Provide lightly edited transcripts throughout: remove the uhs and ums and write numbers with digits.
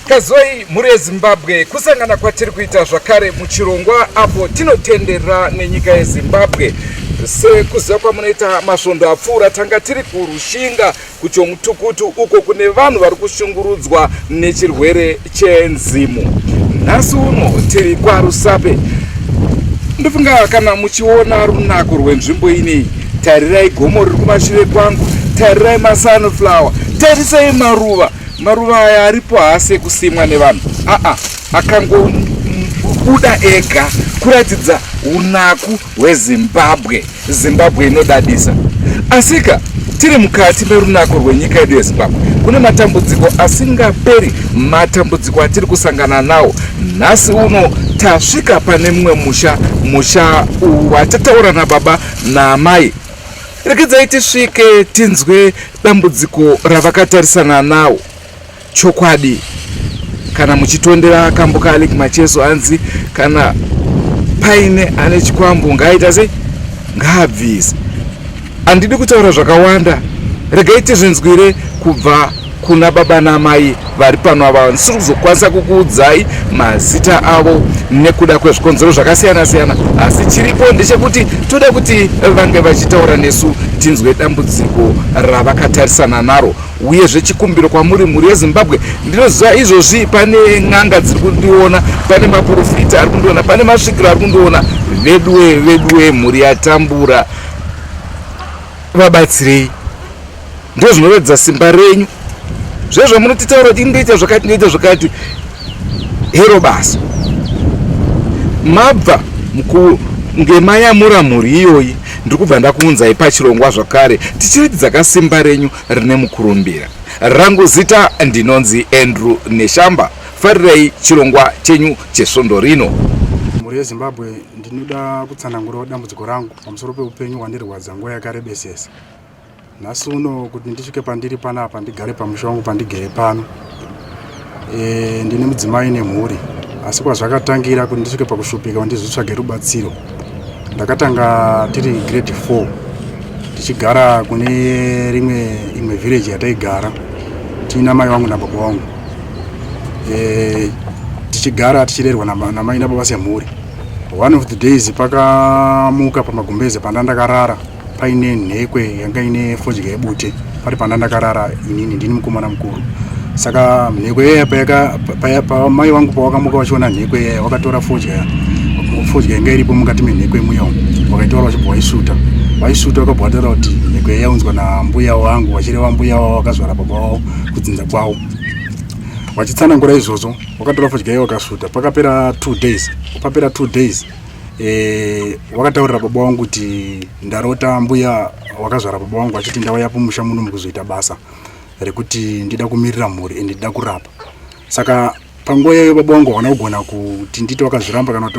Kazoi mhuri yeZimbabwe, kusangana kwatiri kuita zvakare muchirongwa apo tinotenderera nenyika yeZimbabwe. Sekuziva kwamunoita, masvondo apfuura tanga tiri kuRushinga kuChomutukutu uko kune vanhu vari kushungurudzwa nechirwere chenzimu. Nhasi uno tiri kwaRusape. Ndofunga kana muchiona runako rwenzvimbo ineyi, tarirai gomo riri kumashure kwangu, tarirai masunflower, tarisai maruva. Maruva aya aripo haasi ekusimwa nevanhu, aa akangobuda ega kuratidza unaku hweZimbabwe. Zimbabwe inodadisa. Asika tiri mukati merunako rwenyika yedu yeZimbabwe, kune matambudziko asingaperi, matambudziko atiri kusangana nawo nhasi uno. Tasvika pane mumwe musha, musha watataura nababa naamai. Regedzai tisvike tinzwe dambudziko ravakatarisana nawo. Chokwadi, kana muchitondera kambo kaAlick Macheso, hanzi kana paine ane chikwambo ngaaita sei? Ngaabvise. Handidi kutaura zvakawanda, regai tizvinzwire kubva kuna baba namai vari pano ava. Ndisiri kuzokwanisa kukuudzai mazita avo nekuda kwezvikonzero zvakasiyana siyana, asi chiripo ndechekuti toda kuti vange vachitaura nesu tinzwe dambudziko ravakatarisana naro. Uyezve chikumbiro kwamuri mhuri yeZimbabwe, ndinoziva izvozvi pane n'anga dziri kundiona, pane maprofita ari kundiona, pane masvikiro ari kundiona. Veduwe, veduwe, mhuri yatambura, vabatsirei. Ndo zvinoratidza simba renyu zve zvamunotitaura kuti ndoita zvakati, ndoita zvakati. Hero basa mabva mukunge mayamura mhuri iyoyi. Ndiri kubva ndakuunzai pachirongwa zvakare tichiratidza kasimba renyu rine mukurumbira. Rangu zita ndinonzi Andrew Neshamba. Farirai chirongwa chenyu chesvondo rino. Mhuri yeZimbabwe, ndinoda kutsanangurawo dambudziko rangu pamusoro peupenyu hwandirwadza nguva yakarebesesa. Nhasi uno kuti ndisvike pandiri panapa, ndigare pamusha wangu pandigere pano, ndine mudzimai nemhuri, asi kwazvakatangira kuti ndisvike pakushupika, ndizvitsvage rubatsiro, ndakatanga tiri grade 4 tichigara kune rimwe imwe village yataigara tiina mai vangu nababa vangu, tichigara tichirerwa namai nababa semhuri. One of the days pakamuka pamagumbeze panda ndakarara paine nhekwe yanga ine fodya yebute pari panda ndakarara inini, ndini mukomana mukuru. Saka nhekwe iyaya mai vangu pawakamuka vachiona nhekwe iyaya, wakatora fodya, fodya yanga iripo mukati menhekwe muya umu, wakaitora vachibva vaisuta. Vaisuta, vakabva vataura kuti nhekwe iya yaunzwa nambuya wangu, vachireva mbuya wavo vakazvara baba wavo kudzinza kwavo. Vachitsanangura izvozvo, wakatora fodya iya wakasuta. Pakapera 2 days, papera 2 days, wakataurira baba vangu kuti ndarota mbuya wakazvara baba vangu vachiti ndauya pamusha muno mukuzoita basa rekuti ndida kumirira mhuri ende ndida kurapa. Saka panguva iyoyo baba vangu havana kugona kuti nditi wakazviramba kana kuti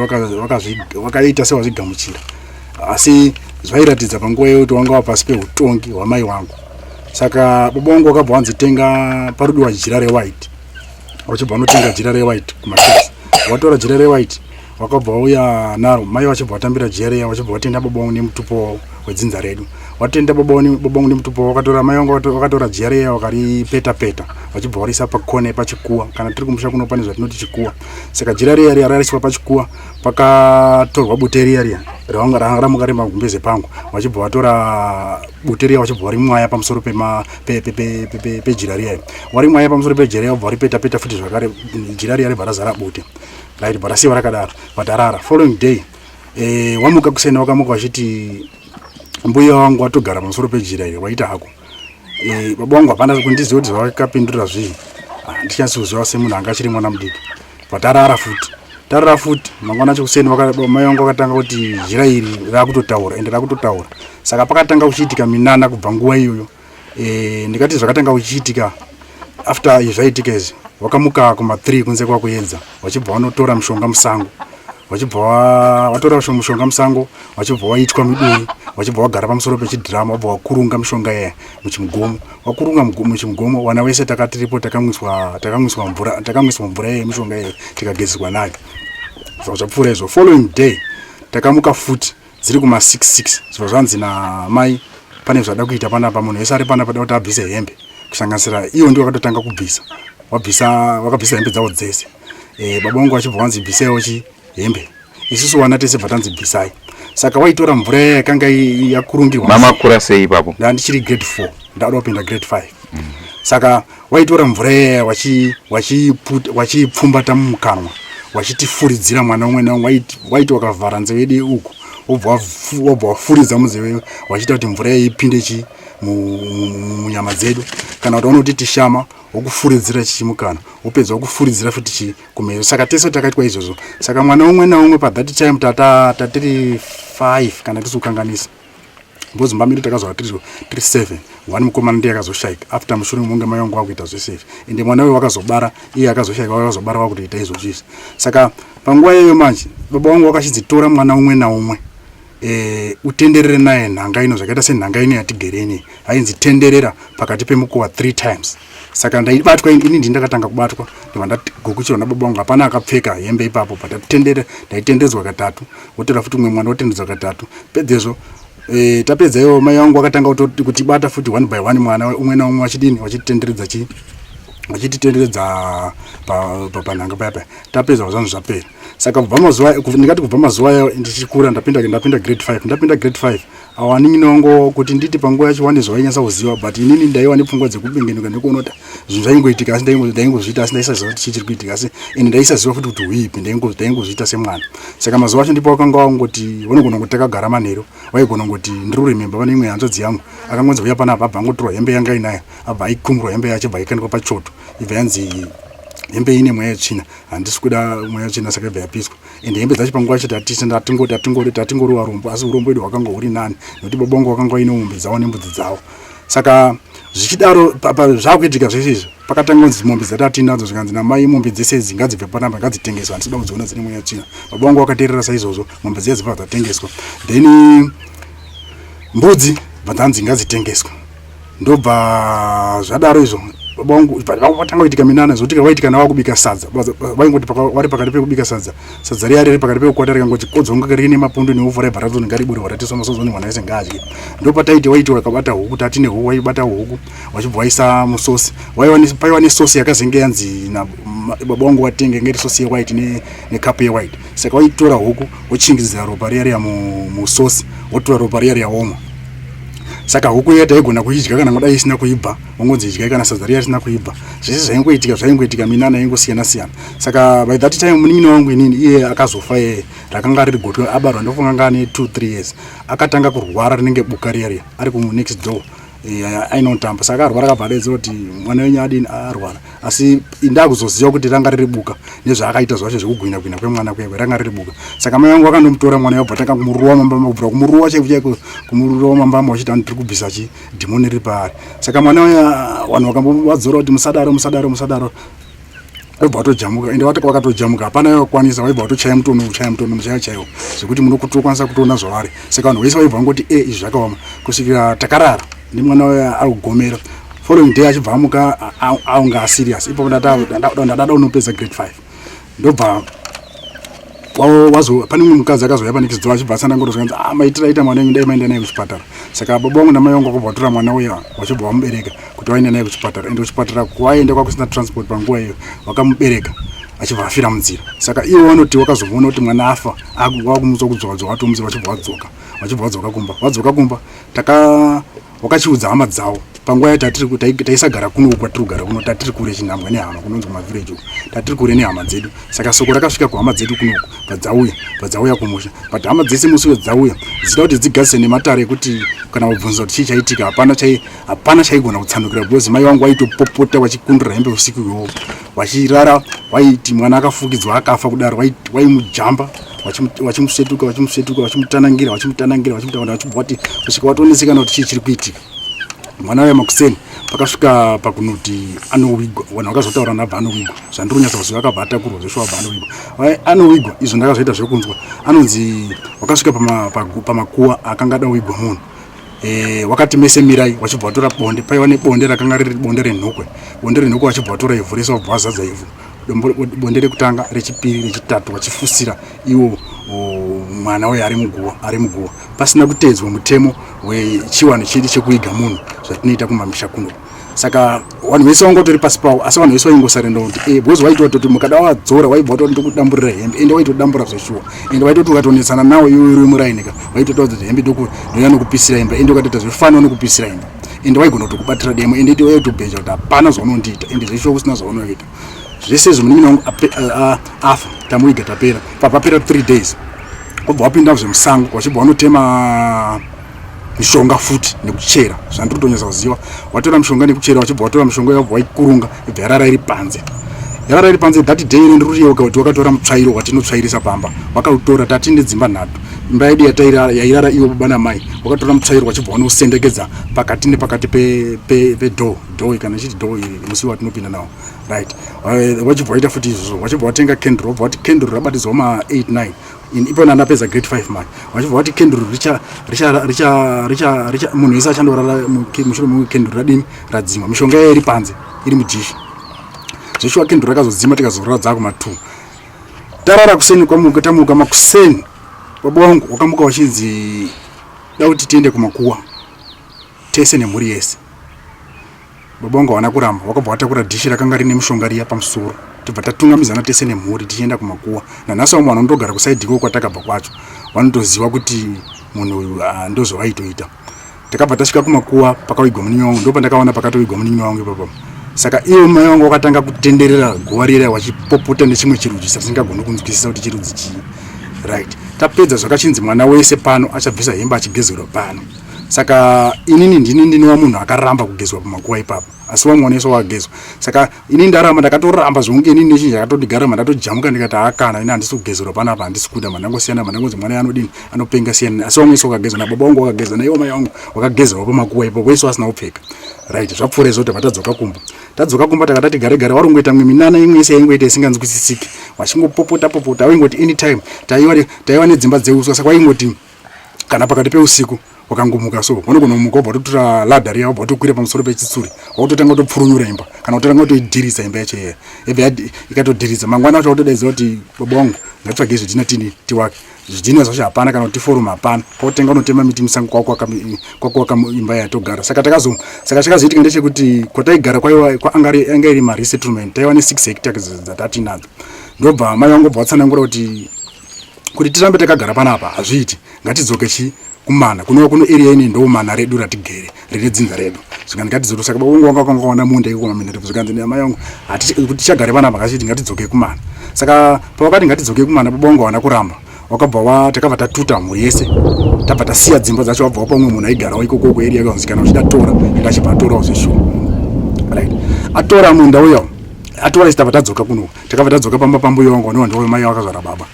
wakaita sewazvigamuchira, asi zvairatidza panguva iyoyo kuti wanga wapasi peutongi hwamai vangu. Saka baba vangu wakabva wanzi tenga parudiwa jira rewhite, wachibva wanotenga jira rewhite kumashops. Watora jira rewhite, wakabva wauya naro. Mai vachibva vatambira jira riya, vachibva vatenda baba vangu nemutupo wavo wedzinza redu. Watenda baba vangu nemutupo wavo, wakatora mai vangu vakatora jira riya, vakaripeta peta, vachibva varisa pakona pachikuwa. Kana tiri kumusha kuno pane zvatinoti chikuwa. Saka jira riya riya rariswa pachikuwa, pakatorwa bute riya riya rawanga ramuka remagumbeze pangu, vachibva vatora bute riya, vachibva varimwaya pamusoro pejira riya. Warimwaya pamusoro pejira riya, vabva varipeta peta futi zvakare, jira riya ribva razara bute. Right, but rasiwa rakadaro vatarara. Following day, wamuka kuseni, wakamuka vachiti mbuya wangu watogara pamusoro pejira iri, waita hako. Baba wangu hapana kundiziva kuti zvavakapindura zvii. Ah, ndichanisi kuziva semunhu anga achiri mwana mudiki. But tarara futi, tarara futi mangwana acho kuseni, mai vangu vakatanga kuti jira iri rakutotaura ende rakutotaura. Saka pakatanga kuchiitika minana kubva nguva iyoyo. Ndikati zvakatanga kuchiitika after izvi zvaitika izvi, wakamuka kuma3 kunze kwakuedza, vachibva vanotora mushonga musango, vachibva vatora mushonga musango, vachibva waitwa miduri, vachibva vagara pamusoro pechidhirama, vabva vakurunga mishonga iya muchimugomo. Wakurunga muchimugomo, vana vese takatiripo takamwiswa mvura iya yemishonga iya, tikagezeswa nayo. Zvabva zvapfuura izvo. Following day takamuka futi dziri kuma66, zvibva zvanzi namai pane zvada kuita panapa, munhu wese ari panapa da kuti abvise hembe, kusanganisira iwo. Ndiwo akatotanga kubvisa. Wabvisa, wakabvisa hembe dzavo dzese. E, baba vangu vachibva vanzi bvisaiwo chi hembe. Isusu wana tese bva tanzi bvisai. Saka waitora mvura iya yakanga yakurungirwa. Mamakura sei ipapo? Ndandichiri grade 4, ndada kupinda grade 5. Saka waitora mvura iya wachiipfumbata mumukanwa wachitifuridzira mwana umwe naumwe. Waiti wakavhara nzeve yedu uku, wobva wafuridza munzeve, wachiita kuti mvura iya ipinde chi munyama dzedu. Kana kuti vanoti tishama, wokufuridzira chichimukana, wopedza wokufuridzira futi chi kumeso. Saka tese takaitwa izvozvo. Saka mwana umwe naumwe pathat time tata tatiri 5 kana tisi kukanganisa, because mumba medu takazova tiri 7. One mukomana ndiye akazoshaika after, mushure mekunge mai vangu vakuita zvese izvi. Ende mwana uyu wakazobara, iye akazoshaika, wakazobara wakutoita izvozvo izvi. Saka panguva iyoyo manje baba vangu vakachidzitora mwana umwe naumwe, utenderere naye nhanga ino, zvakaita senhanga ino yatigere inei, ainzi tenderera pakati pemukova 3 times. Saka ndaibatwa ini, ndini ndakatanga kubatwa, ndobva ndagukuchirwa nababa vangu. Hapana akapfeka hembe ipapo patatendera. Ndaitendedzwa katatu, wotora futi umwe mwana, wotendedzwa katatu. Pedzezvo tapedza iwo, mai vangu vakatanga kutibata futi one by one, mwana umwe naumwe, vachidini, vachitenderedza chi vachititenderedza panhanga paya paya. Tapedza, zvanhu zvapera. Saka kubva mazuva, ndingati kubva mazuva ayo ndichikura, ndapinda grade 5. Ndapinda grade 5, awaningi nongo kuti nditi panguva yacho wane zvavainyatsa kuziva, but inini ndaiva nepfungwa dzekubengenuka nekuona kuti zvinhu zvaingoitika, asi ndaingozviita, asi ndaisaziva kuti chii chiri kuitika. Asi ende ndaisaziva futi kuti huipi, ndaingozviita semwana. Saka mazuva acho ndipo wakanga wangoti vanogona kuti takagara manheru, vaigona kungoti, ndiri kurememba pane imwe hanzvadzi yangu akangonzi uya panapa, abva angotorwa hembe yanga inayo, abva aikumurwa hembe yacho, ibva aikandwa pachoto, ibva yanzi hembe ine mweya yetsvina, handisi kuda mweya yetsvina. Saka ibva yapiswa. Ende hembe dzacho panguva yacho tatingori varombo, asi urombo wedu hwakanga huri nani nekuti baba vangu vakanga vaine mombe dzavo nembudzi dzavo. Saka zvichidaro, zvakuitika zvese izvi, pakatanga kunzi mombe dzatinadzo, zvikanzi namai, mombe dzese idzi ngadzibve panapa, ngadzitengeswa, handisida kudziona dzine mweya tsvina. Baba vangu vakateerera saizvozvo, mombe dziya dzibva dzatengeswa. Then mbudzi bva dzanzi ngadzitengeswa. Ndobva zvadaro izvo, baba vangu vatanga kuitika minana zvokuti waiti kana wakubika sadza, vaingoti vari pakati pekubika sadza, sadza riya riri pakati pekukwata rikangoti kodzonga rine mapundu neupfu, raibva ratoti ngaribure, waratiswa masozi, mwana wese ngaadye. Ndopataiti waiti wakabata huku, tatine huku, waibata huku wachibva waisa musosi. Paiva nesosi yakazenge yanzi baba vangu watenge, ngeri sosi yewhite nekapu yewhite. Saka waitora huku, wochingidzira ropa riya riya musosi, wotora ropa riya riya womwa. Saka huku iya taigona kuidya kana ngodai isina kuibva, wangonzi idyai kana sadza riya risina kuibva. Zvese zvaingoitika, zvaingoitika, minana yaingosiyana siyana. Saka by that time munin'ina wangu inini, iye akazofa, iye rakanga riri gotwe abarwa, ndofunga anga ane 2 3 years, akatanga kurwara rinenge buka riya riya ari kunext door, ainotamba. Saka arwara, akabva adaidzira kuti mwana wenyu adini, arwara. Asi ndakuzoziva kuti ranga riri buka nezvaakaita zvacho zvekugwina gwina kwemwana kuya, ranga riri buka. Saka mai vangu vakandomutora mwana, vabva tanga kumurowa mambama, kubvira kumurowa chaiko chaiko, kumurowa mambama, vachiti tiri kubvisa chi dhimoni riri paari. Saka mwana uya vanhu vakambovadzora kuti musadaro, musadaro, musadaro, waibva watojamuka. Ende wakatojamuka, hapana yakwanisa, waibva watochaya mutono, uchaya mutono chaiwo chaiwo, zvekuti munokutokwanisa kutoona zvavari. Saka vanhu vese vaibva vangoti e, izvi zvakaoma, kusvikira takarara nemwana uya ari kugomera. Following day achibva amuka aunga aserious. Ipapo ndadada unopedza grade 5, ndobva wazo pane mumwe mukadzi akazouya pane kidzidzo, achibva atsanangura, zvikanzi, ah, maitira aita mwana wenyu, dai maenda naye kuchipatara. Saka baba vangu namai vangu vakabva vatora mwana uya, vachibva vamubereka kuti vaende naye kuchipatara. Ende kuchipatara kwaenda kwakusina transport panguva iyo. Vakamubereka, achibva afira munzira. Saka ivo vanoti wakazomuona kuti mwana afa, wakumutswa kudzoka dzoka vatomuziva, vachibva vadzoka, vachibva vadzoka kumba. Vadzoka kumba, taka wakachiudza hama dzavo. Panguva yacho taisagara kuno kwatiri kugara kuno, tatiri kure chinhambwe nehama, kunonzi kumavhireji uku, tatiri kure nehama dzedu. Saka soko rakasvika kuhama dzedu kunoku, bvadzauya, bvadzauya kumusha. But hama dzese musi uyo dzauya dzichida kuti dzigadzise nematare ekuti kana wabvunza kuti chii chaitika, hapana chai hapana chaigona kutsanukira, because mai vangu vaitopopota vachikundura hembe usiku iwowo vachirara. Vaiti mwana akafukidzwa akafa kudaro, vaimujamba, vachimusvetuka, vachimusvetuka, vachimutanangira, vachimutanangira, vachimutanangira, vachibva vati kusvika vatonesekana kuti chii chiri kuitika. Mwana uya makuseni pakasvika pakunoti anowigwa, vanhu vakazotaura nabva anowigwa. Zvandiri kunyatsa kuziva, akabva atakurwa zveshuwa, abva anowigwa. Anowigwa, izvo ndakazoita zvekunzwa, anonzi wakasvika pamakuwa akanga ada kuwigwa munhu, wakati mese mirai, wachibva watora bonde. Paiva nebonde rakanga riri bonde renhukwe, bonde renhukwe. Wachibva watora ivhu rese, wabva wazadza ivhu, bonde rekutanga, rechipiri, rechitatu, wachifusira iwo mwana uyo ari muguva, ari muguva, pasina kuteedzwa mutemo wechiwanhu chedu chekuiga munhu zvatinoita kumamisha kuno. Saka vanhu vese vanga vatori pasi pavo, asi vanhu vese vaingosarenda kuti eh, because waitwa toti mukada wadzora waibva watoti ndokudamburira hembe, ende waitodambura zveshuwa, ende waitoti ukatonetsana nawo iwe uri muraini ka, waitotaudza kuti hembe ndouya nokupisira imba, ende ukatoita zvefani vanokupisira imba, ende waigona kutokubatira demo, ende iti waitobheja kuti hapana zvaunondiita, ende zveshuwa kusina zvaunoita. Zvese izvo munin'ina wangu afa, tamuiga tapera, papapera 3 days wobva wapinda zvemusango, wachibva wanotema mishonga futi nekuchera, zvandiri kutonyatsa kuziva. Watora mishonga nekuchera, wachibva watora mishonga yabva waikurunga, ibva yarara iri panze, yarara iri panze. That day ndiri kutiyeuka kuti wakatora mutsvairo watinotsvairisa pamba, wakautora. Tati nedzimba nhatu, imba yedu yairara iwo baba namai, wakatora mutsvairo wachibva wanosendekedza pakati nepakati pedoor, door kana ichiti door musi watinopinda nawo, right? Wachibva waita futi izvozvo, wachibva watenga candle, wabva wati candle rabatidzwa ma 8 9 ipona ndapedza grade 5 manje, wachibva wati candle richa richa richa richa richa munhu wese achandorara mushure mecandle radini radzima, mishonga iya iri panze iri mudhishi. Zveshuwa candle rakazodzima, tikazorara dzakuma 2. Tarara kuseni, kwamuka, tamuka makuseni, baba wangu wakamuka wachinzi da kuti tiende kumakuwa tese nemhuri yese. Baba vangu havana kuramba, vakabva vatakura dhishi rakanga rine mushonga riya pamusoro, tibva tatungamidzana tese nemhuri tichienda kumakuwa. Nanhasi vamwe vanondogara kusaidhi ikoko kwatakabva kwacho vanotoziva kuti munhu uyu ah, ndozvawaitoita. Takabva tasvika kumakuwa pakavigwa munin'i wangu, ndopandakaona pakatovigwa munin'i wangu ipapo. Saka ivo mai vangu vakatanga kutenderera guva riya vachipopota nechimwe chirudzi chatisingagoni kunzwisisa kuti chirudzi chii, right? Tapedza zvakachinzi mwana wese pano achabvisa hembe achigezerwa pano. Saka inini ndini ndinova munhu akaramba kugezwa pamakuva ipapo, asi vamwe vanoiswa vagezwa. Saka ini ndaramba, ndakatoramba zvonge inini nechinhu chakatondigara, mandatojamuka ndikati hakana, ini handisi kugezerwa panapa, handisi kuda, mandangosiyana, mandangonzi mwana anodini, anopenga, siyana. Asi vamwe iswa vakagezwa nababa vangu, vakagezwa naivo mai vangu, vakagezerwa pamakuva ipapo vese vasina kupfeka, right? Zvapfuura izvo, tabva tadzoka kumba. Tadzoka kumba takatati gare gare, warongoita mimwe minana imwe yese yaingoita isinganzwisisiki, vachingopopota popota. Waingoti anytime taiva nedzimba dzeuswa, saka waingoti kana pakati peusiku wakangomuka so unogona kumuka wobva watotora ladha riya, wobva watokwira pamusoro pechitsuri, wakutotanga kutopfurunyura imba kana kutotanga kutoidhirisa imba yacho iya. Ibva ikatodhirisa, mangwana wacho wakutodaidza kuti baba wangu ngatitsvage zvidhina tini tiwake. Zvidhina zvacho hapana, kana kuti foroma hapana, kwakutenga unotema miti musango kwakuwaka imba yatogara. Saka takazo saka chakazoitika ndechekuti kwataigara kwaiva anga iri maresettlement, taiva ne6 hectares dzatinadzo. Ndobva mai vangu bva vatsanangura kuti tirambe takagara panapa hazviiti, ngatidzoke chi kumana kunova kuno area ine ndo mana redu ratigere rine dzinza redu. Zvikanzi ngatidzoke. Saka baba vangu vanga vakawana munda iko kwamamina. Zvikanzi namai vangu kuti tichagare panapa ngachiti ngatidzoke kumana. Saka pavakati ngatidzoke kumana, baba vangu havana kuramba, wakabva wa takabva tatuta mhuri yese, tabva tasiya dzimba dzacho, wabva wapa umwe munhu aigarawo ikoko kuarea yakanzi kana uchida tora, ende achibva atorawo zveshuwa, right? Atora munda uya, atora ichi, tabva tadzoka kuno. Takabva tadzoka pamba pambuya wangu, vanova ndivo mai vakazvara baba.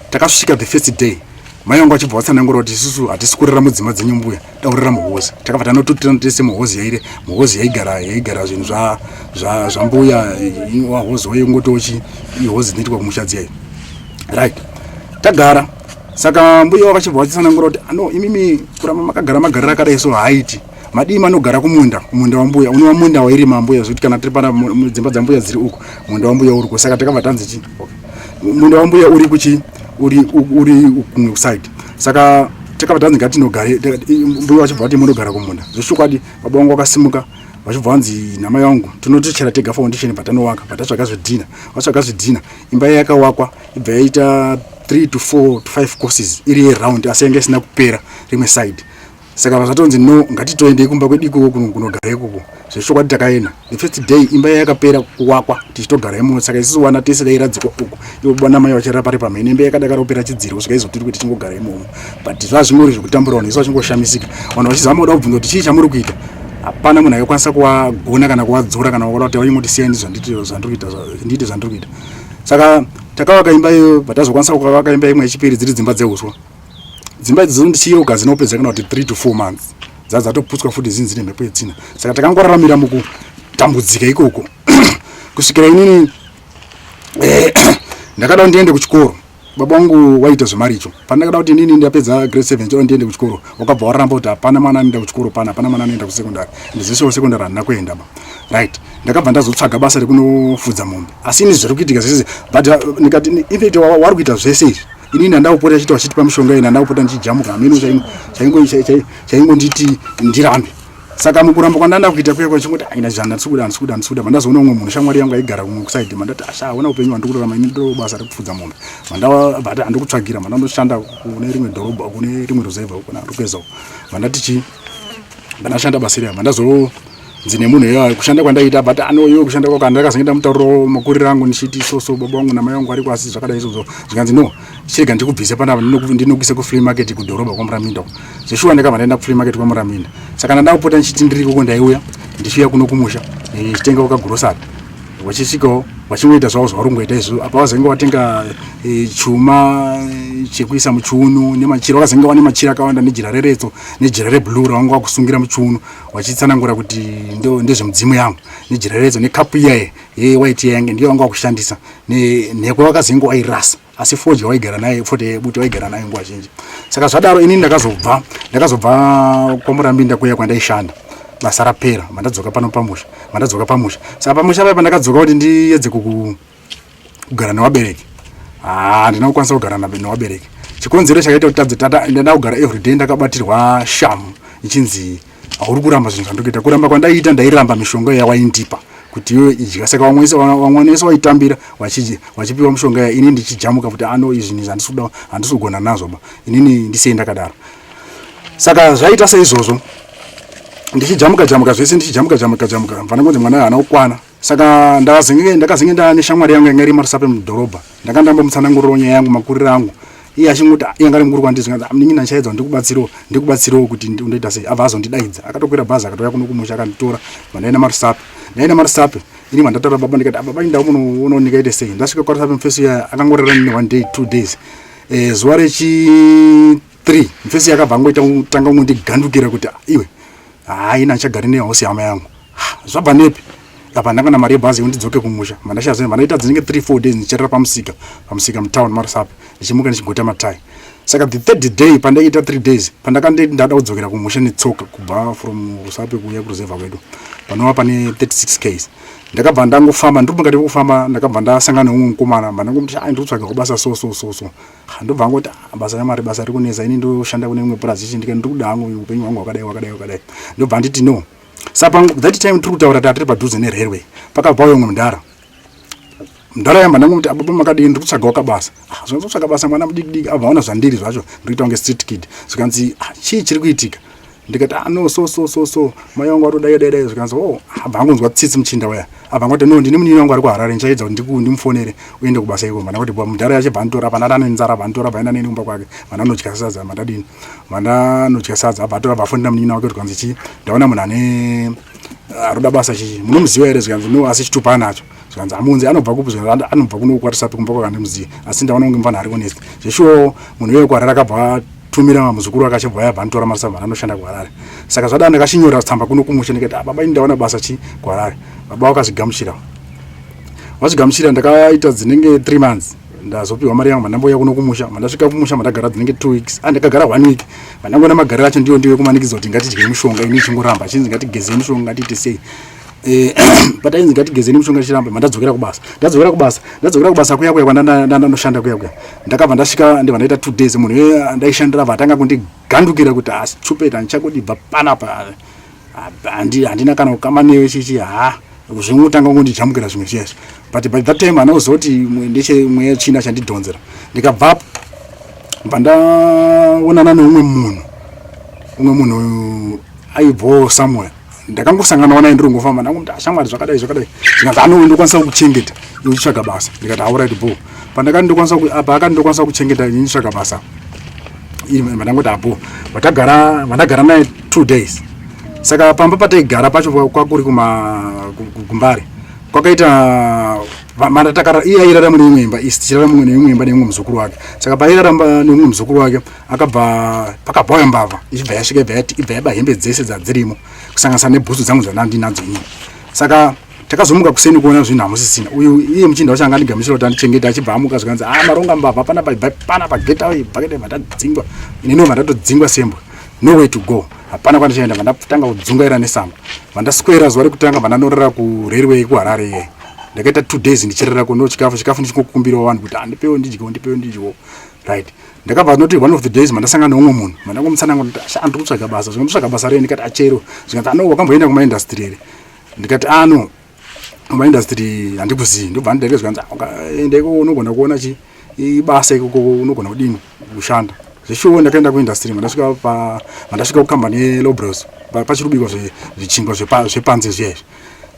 Takasvika the first day, mai vangu vachibva vatsanangura kuti isusu hatisi kurara mudzimba dzenyu mbuya, dakurara muhozi. Takabva tanotutirana tese muhozi, yaire muhozi yaigara zvinhu zvambuya, wahozi waingotochi ihozi dzinoitwa kumusha dziya, right? Tagara, saka mbuya wakachibva vachitsanangura kuti ano imimi kuramba makagara magariro akadai so haiti, madii manogara kumunda, kumunda wambuya, unova munda wairima mbuya, zvekuti kana tiri pana dzimba dzambuya dziri uku, munda wambuya uri ku. Saka takabva tanzi chi okay. Munda wambuya uri kuchi uri kumwe kuside. Saka takabva tanzi ngatinogare, mbuya vachibva vati munogara kumunda. Zvechokwadi baba vangu vakasimuka, vachibva vanzi namai vangu tinotochera tega foundation, bva bva tatsvaga zvidhina, vatsvaga zvidhina, imba yakawakwa, ibva yaita 3 to 4 to 5 courses iri yeround, asi yanga isina kupera rimwe side. Saka zvatonzi no, ngatitoendei kumba kwedu ikoko kunogara ikoko. Zvechokwadi takaenda the first day, imba yakapera kuwakwa tichitogara imomo. Saka isusu wana tese tairadzikwa uku, ivo baba namai vachirara pari pamhene, imba yakadakara kupera chidziro kusvika izotiri kuti tichingogara imomo. But zvazvingori zvekutambura, vanhu isu vachingoshamisika, vanhu vachizama kuda kubvunza kuti chii chamuri kuita. Hapana munhu aikwanisa kuwagona kana kuwadzora kana kuda kuti vaingoti siyani zvandiri kuita, ndiite zvandiri kuita. Saka takavaka imba iyoyo, bva tazokwanisa kuvaka imba imwe yechipiri, dziri dzimba dzeuswa. Dzimba idzi dzinondichiyeuka dzinopedza kana kuti 3 to 4 months dzatoputswa futi, zvinhu dzine mhepo yetsina. Saka takangoraramira mukutambudzika ikoko kusvikira inini ndakada kuti ndiende kuchikoro. Baba vangu waita zvemaricho. Pandakada kuti inini ndapedza grade 7 chero ndiende kuchikoro, wakabva waramba kuti hapana mwana anoenda kuchikoro pana, hapana mwana anoenda kusekondari. Ndizvese kusekondari handina kuenda ba, right? Ndakabva ndazotsvaga basa rekunofudza mombe, asi ini zviri kuitika zvese, but ndikati infact wari kuita zvese izvi, inini handakupota chiti vachitipa mishonga, ini handakupota ndichijamuka hameno chaingonditi ndirambe. Saka mukuramba kwandanda kuita kuya kwachingoti aina zvanda ndisikuda ndisikuda ndisikuda, mandazoona umwe munhu shamwari yangu aigara kumwe kusaidi, mandati asha hauna upenyu hwandiri kurarama ini, ndo basa rekufudza mombe. Mandabva handikutsvagira, mandandoshanda kune rimwe dhorobha, kune rimwe ruzevha kuna Rukeza. Mandati chii, ndashanda basa riya, mandazonzi nemunhu iyoyo kushanda kwandaiita, but ano iwe kushanda kwako ndakazenge ndamutaurirawo makuriro angu ndichiti so so baba vangu namai vangu variko asi zvakadai izvozvo. Zvikanzi no, chirega ndikubvise panapa, ndinokise kuflea market kudhorobha kwaMuraminda uko. Zveshuwa ndakabva ndaenda kuflea market kwaMuraminda. Saka ndanda kupota ndichiti ndiri ikoko, ndaiuya ndichiuya kuno kumusha ndichitengawo kagrosari, vachisvikawo vachingoita zvavo zvavari kungoita izvo. Apa vazenge vatenga chuma chekuisa muchiunu nemachira, vakazenge vane machira akawanda nejira reretso nejira reblue ravanga vakusungira muchiunu, vachitsanangura kuti ndezvemudzimu yangu, nejira reretso nekapu iyaye yewhite yange ndiyo vanga vakushandisa, nenhekwe vakazenge wairasa, asi fodya waigara naye, fodya yebute waigara naye nguva zhinji. Saka zvadaro inini ndakazobva kwaMurambinda kuya kwandaishanda, basa rapera, mandadzoka pano pamusha, mandadzoka pamusha. Saka pamusha paya pandakadzoka kuti ndiedze kugara nevabereki, handina kukwanisa kugara nevabereki. Chikonzero chakaita kuti tadze tata ndada kugara everyday ndakabatirwa shamu ichinzi hauri kuramba zvinhu zvandikuita. Kuramba kwandaiita, ndairamba mishonga yawaindipa kuti iwe idya. Saka vamwe vese waitambira vachipiwa mishonga iya, ini ndichijamuka kuti ano izvi izvi handisi kuda, handisi kugona nazvo ba, inini ndisei ndakadaro. Saka zvaita seizvozvo, ndichijamuka jamuka zvese, ndichijamuka jamuka jamuka, mfana kunzi mwana haana kukwana. Saka ndakazenge ndane shamwari yangu yanga iri maRusape mudhorobha. Ndanga ndambomutsanangurirawo nyaya yangu, makuriro angu, iye achingoti iye anga ari mukuru kwandiri. Zvikanzi munin'ina, ndichaedza ndikubatsirewo kuti undoita sei. Abva azondidaidza, akatokwira bhazi akatouya kuno kumusha akanditora, mandaenda maRusape. Ndaenda maRusape ini, mandataura baba, ndikati, "Ah, baba, indawo munoona ndingaite sei?" Ndasvika kwaRusape, mufesi uya akangorara nini one day, 2 days. Zuva rechi 3 mufesi yakabva angoita tanga kungondigandukira kuti, "Ah, iwe, hai, nachagari nehausi hama yangu." Ah, zvabva nepi apa? Ndanga na mari yebhazi yekuti ndidzoke kumusha, mandashaya. Mandaita dzinenge 3 4 days ndichirara pamusika mutown maRusape, ndichimuka ndichigota matai. Saka the third day pandaiita 3 days, pandakandeti ndada kudzokera kumusha netsoka kubva from Rusape kuuya kuruzevha kwedu panova pane 36 ks, ndakabva ndangofamba. Ndiri pakati pekufamba, ndakabva ndasangana neumwe mukomana. Mandangomuti, "Ai, ndiri kutsvaga kubasa so so so so." Ah, ndobva angoti, "Ah, basa yamari, basa riri kunetsa, ini ndoshanda kune imwe purazi ichi." Ndikati, "Ndiri kuda hangu upenyu hwangu hwakadai hwakadai hwakadai." Ndobva anditi no. Saka that time tiri kutaura tiri padhuze nerailway, pakabva uyo umwe mudhara. Mudhara yamba, ndangomuti, "Ababa, makadii? Ndiri kutsvagawo kabasa." "Ah, zvinonzi kutsvaga basa, mwana mudiki diki?" Abva aona zvandiri zvacho, ndiri kuita kunge street kid. Zvikanzi, "Ah, chii chiri kuitika?" Ndikati, "Ah, no, so so so so, mai vangu vatodai dai dai." Zvikanzi, "Oh." Abva angonzwa tsitsi muchinda uya, abva angoti, "No, ndine munini wangu ari kuHarare, ndichaedza kuti ndimufonere uende kubasa iko." Mandangoti mudhara yacho bva anditora, pana ane nzara, bva anditora, bva aenda neni kumba kwake, vandanodya sadza. Mandadini, vandanodya sadza. Abva atora, bva afonera munini wake kuti kwanzi chii, ndaona munhu ane aroda basa, chii, munomuziva here? Zvikanzi no, asi chitupa anacho. Zvikanzi amunzi anobva kupi? Zvikanzi anobva kuno kwaRusape kumba kwakandimuziva, asi ndaona kunge mufana ari honest. Zveshuwo munhu iyoyo kuHarare akabva atumira muzukuru wake, achibva yabva anotora maRusape, anoshanda kuHarare. Saka zvadaro ndakachinyora tsamba kuno kumusha, ndikati, "Ah, baba, ini ndaona basa chi kuHarare." Baba vakazvigamuchira, vazvigamuchira. Ndakaita dzinenge 3 months, ndazopiwa mari yangu, mandambouya kuno kumusha. Mandasvika kumusha, mandagara dzinenge 2 weeks. Ah, ndakagara one week, mandangoona magariro acho ndiyo ndiyo kumanikidzwa kuti ngatidye mishonga, ini ichingoramba achinzi ngatigezei mishonga, ngatiite sei. But ainzi ngatigezei mishonga, ichiramba. Mandadzokera kubasa, ndadzokera kubasa, ndadzokera kubasa kuya kuya kwandanoshanda kuya kuya, ndakabva ndasvika, ndibva ndaita 2 days, munhu iye ndaishandira bva atanga kundigandukira kuti asi chupeta ndichakudibva panapa, handina kana kukama newe chichi. Ha, zvingotanga kundijamukira zvimwe zviya izvi, but by that time hana kuziva kuti ndeche mweya china chandidhonzera. Ndikabvapo, bva ndaonana neumwe munhu. Umwe munhu aibvawo somewhere, ndakangosanganawo naye ndiri ngofamba. Ndangomuti, "Shamwari, zvakadai zvakadai." Zvikanzi, "Ano ndokwanisa kukuchengeta iwe uchitsvaga basa." Ndikati, "Alright, bo." Pandakati ndokwanisa apa, akati ndokwanisa kuchengeta ini nditsvaga basa, mandangoti apo vatagara. Vandagara naye 2 days. Saka pamba pataigara pacho kwakuri kuMbare, kwakaita mandatakara. Iye airara mune imwe imba, isi tichirara mumwe neimwe imba neimwe muzukuru wake. Saka paairara neumwe muzukuru wake, akabva pakabva uya mbavha, ichibva yasvika, ibva yaba hembe dzese dzadzirimo, kusanganisa nebhutsu dzangu dzandandinadzo inini. Saka takazomuka kuseni kuona zvinhu hamusisina. Uyu iye muchinda wacho angandigamuchira kuti andichengete, achibva amuka, zvikanzi, "A, maronga mbavha panapa, ibva panapa, get away, get." Vandadzingwa inini, vandatodzingwa sembwa, no way to go, hapana kwandichaenda. Vandatanga kudzungaira nesango. Vandaswera zuva rekutanga, vandanorara kurailway kuHarare iye. Ndakaita 2 days ndichirara kuno, chikafu chikafu ndichingokumbirawo vanhu kuti andipewo ndidyewo, ndipewo ndidyewo. Right. Ndakabva ndoti one of the days mandasangana neumwe munhu, mandangomutsanangura ndati asha andiri kutsvaga basa, zvino nditsvaga basa rei? Ndikati achero. Zvikanzi ano wakamboenda kumaindastry here? Ndikati ano kumaindastry handikuzii. Ndobva ndideke zvikanzi enda ikoko unogona kuona chi ibasa ikoko unogona kudini kushanda. Zveshuwo ndakaenda kuindastry mandasvika pa mandasvika kukambani yeLobros pachirubikwa zvichingwa zvepanze zviya izvi.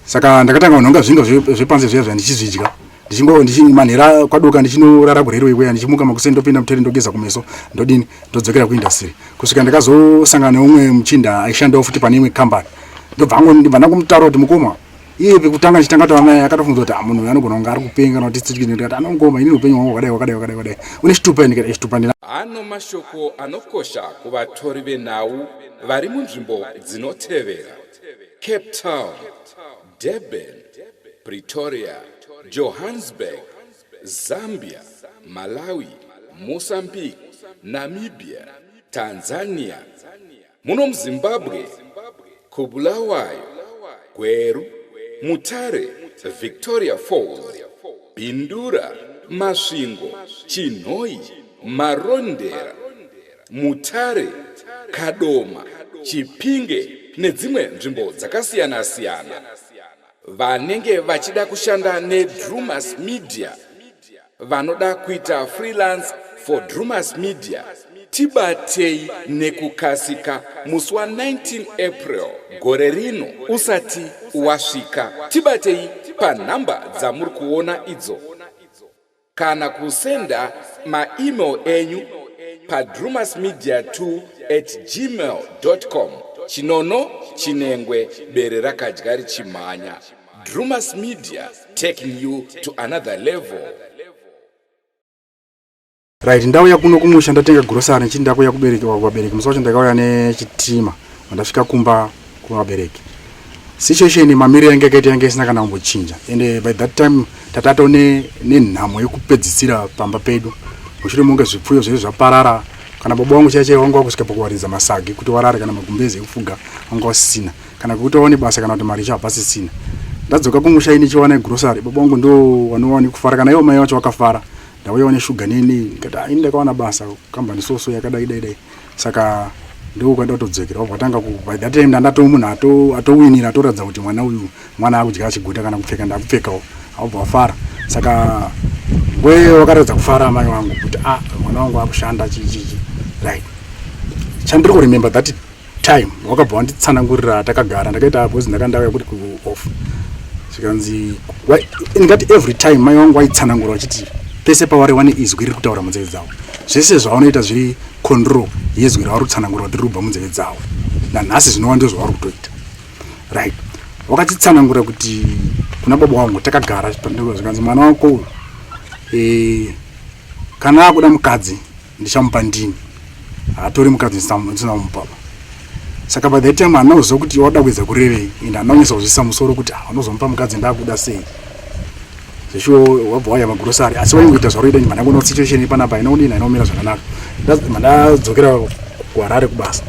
Saka ndakatanga kunhonga zvingwa zvepanze zviya zviya ndichizvidya. Ndichingo ndichimanhera kwadoka ndichinorara kurerwe ikweya ndichimuka makuseni ndopinda mutere ndogeza kumeso ndodini ndodzokera kuindastry kusvika ndakazosangana neumwe muchinda aishandawo futi pane imwe kambani ndobva ndibva ndangomutaura kuti mukoma iye pekutanga ndichitanga taura naye akatofunza kuti ah, munhu uyu anogona kunge ari kupenga kana kuti tsitsi ndikati ano mukoma inini upenyu hwangu hwakadai hwakadai hwakadai hwakadai une chitupa ndikati chitupa ndina Ano mashoko anokosha kuvatori venhau vari munzvimbo dzinotevera, Cape Town, Durban, Pretoria, Johannesburg, Zambia, Malawi, Mozambique, Namibia, Tanzania, muno muZimbabwe, kuBulawayo, Gweru, Mutare, Victoria Falls, Bindura, Masvingo, Chinhoyi, Marondera, Mutare, Kadoma, Chipinge nedzimwe nzvimbo dzakasiyana-siyana. Vanenge vachida kushanda neDrewmas Media vanoda kuita freelance for Drewmas Media tibatei nekukasika musi wa 19 April gore rino usati wasvika. Tibatei panhamba dzamuri kuona idzo. Kana kusenda maemail enyu padrewmasmedia2 at gmail com. Chinono chinengwe bere rakadya richimhanya. Drewmas Media taking you to another level. Right, ndauya kuno kumusha ndatenga grocery ndichiti ndakuya kubereki kuvabereki. Musi wacho ndakauya nechitima ndasvika kumba kuvabereki. Situation mamiriro yange yakaita yange isina kana kumbochinja and by that time tatato nenhamo yekupedzisira pamba pedu mushure munge zvipfuyo zvese zvaparara kana baba wangu chaichai wanga wakusvika pakuwaridza masagi kuti warare kana magumbezi ekufuga wanga wasisina kana kuti waone basa kana kuti mari icho hapasisina ndadzoka kumusha ini chiwana grocery baba wangu ndo wanowana kufara kana ivo mai vacho vakafara ndauyawo neshuga neni ndikati ah, ini ndakawana basa kambani soso yakadai dai dai saka ndokwada kutodzokera wabva watanga by that time ndandatoo munhu atowinira atoratidza kuti mwana uyu mwana akudya achiguta kana kupfeka ndakupfekawo awabva wafara saka ngwe wakaratidza kufara amai wangu kuti ah mwana wangu akushanda chichichi right chandiri kuremember that time wakabva wanditsanangurira takagara ndakaita because ndakandauya kuti kuoff zvikanzi ndingati every time mai wangu waitsanangura vachiti pese pavari wane izwi riri kutaura munzeve dzavo zvese zvavanoita zviri control yezwi ravari kutsanangura kuti riri kubva munzeve dzavo nanhasi zvinova ndo zvavari kutoita right wakatitsanangura kuti kuna baba wangu takagara zvikanzi mwana wako uyu e, kana akuda mukadzi ndichamupa ndini haatori mukadzi ndisina kumupapa saka by the time handina kuziva kuti wada kuedza kurevei and handina kunyatsa kuzviisa musoro kuti ah, unozomupa mukadzi ndakuda sei zveshuwo wabva waya magrosari asi waingoita zvaroita ndima ndangoona kuti situation panapa haina kudini haina kumira zvakanaka ndadzokera kuharare kubasa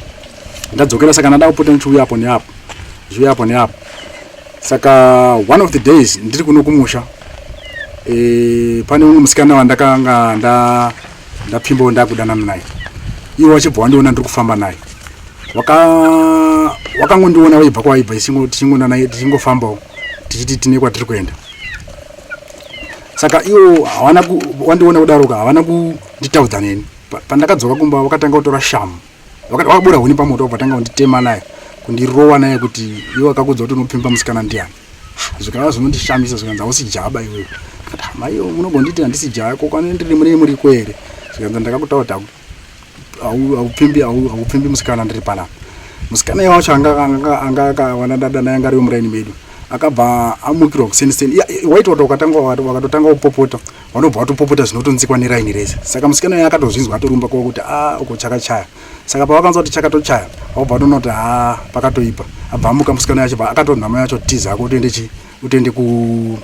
ndadzokera saka ndada kupota ndichiuya apo neapo ndichiuya apo neapo saka one of the days ndiri kuno kumusha e, pane umwe musikana wandakanga nda ndapfimbawo ndakudanana naye iwo wachibva wandiona ndiri kufamba naye wakangondiona waibva kwawaibva tichingonana tichingofambawo tichiti tine kwatiri kuenda saka iwo hawana wandiona kudaroka havana kunditaudza neni pandakadzoka kumba wakatanga kutora shamu Wakabura huni pamoto wabva tanga kunditema nayo kundirova naye kuti iwe akakudza kuti unopfimba musikana ndiani zvikava zvinondishamisa zvikanzi hausi jaba iwewe ndikati ah, mai munogonditi handisi jaya ko kwane ndiri mune muriko here zvikanzi ndakakutaura kuti haupfimbi haupfimbi musikana ndiri panapa musikana iye wacho anga anga akawana dada naye anga ari wemuraini medu akabva amukirwa kuseni seni waiti wato wakatanga wakatotanga kupopota vanobva vatopopota zvinotonzikwa neraini rese saka musikana uyo akatozvinzwa atorumba kwa kuti a ah, uko chakachaya saka pavakanzwa kuti chakatochaya vabva vatoona kuti ha ah, pakatoipa abva amuka musikana yacho akatonhama yacho tiza ako utoende chi utoende ku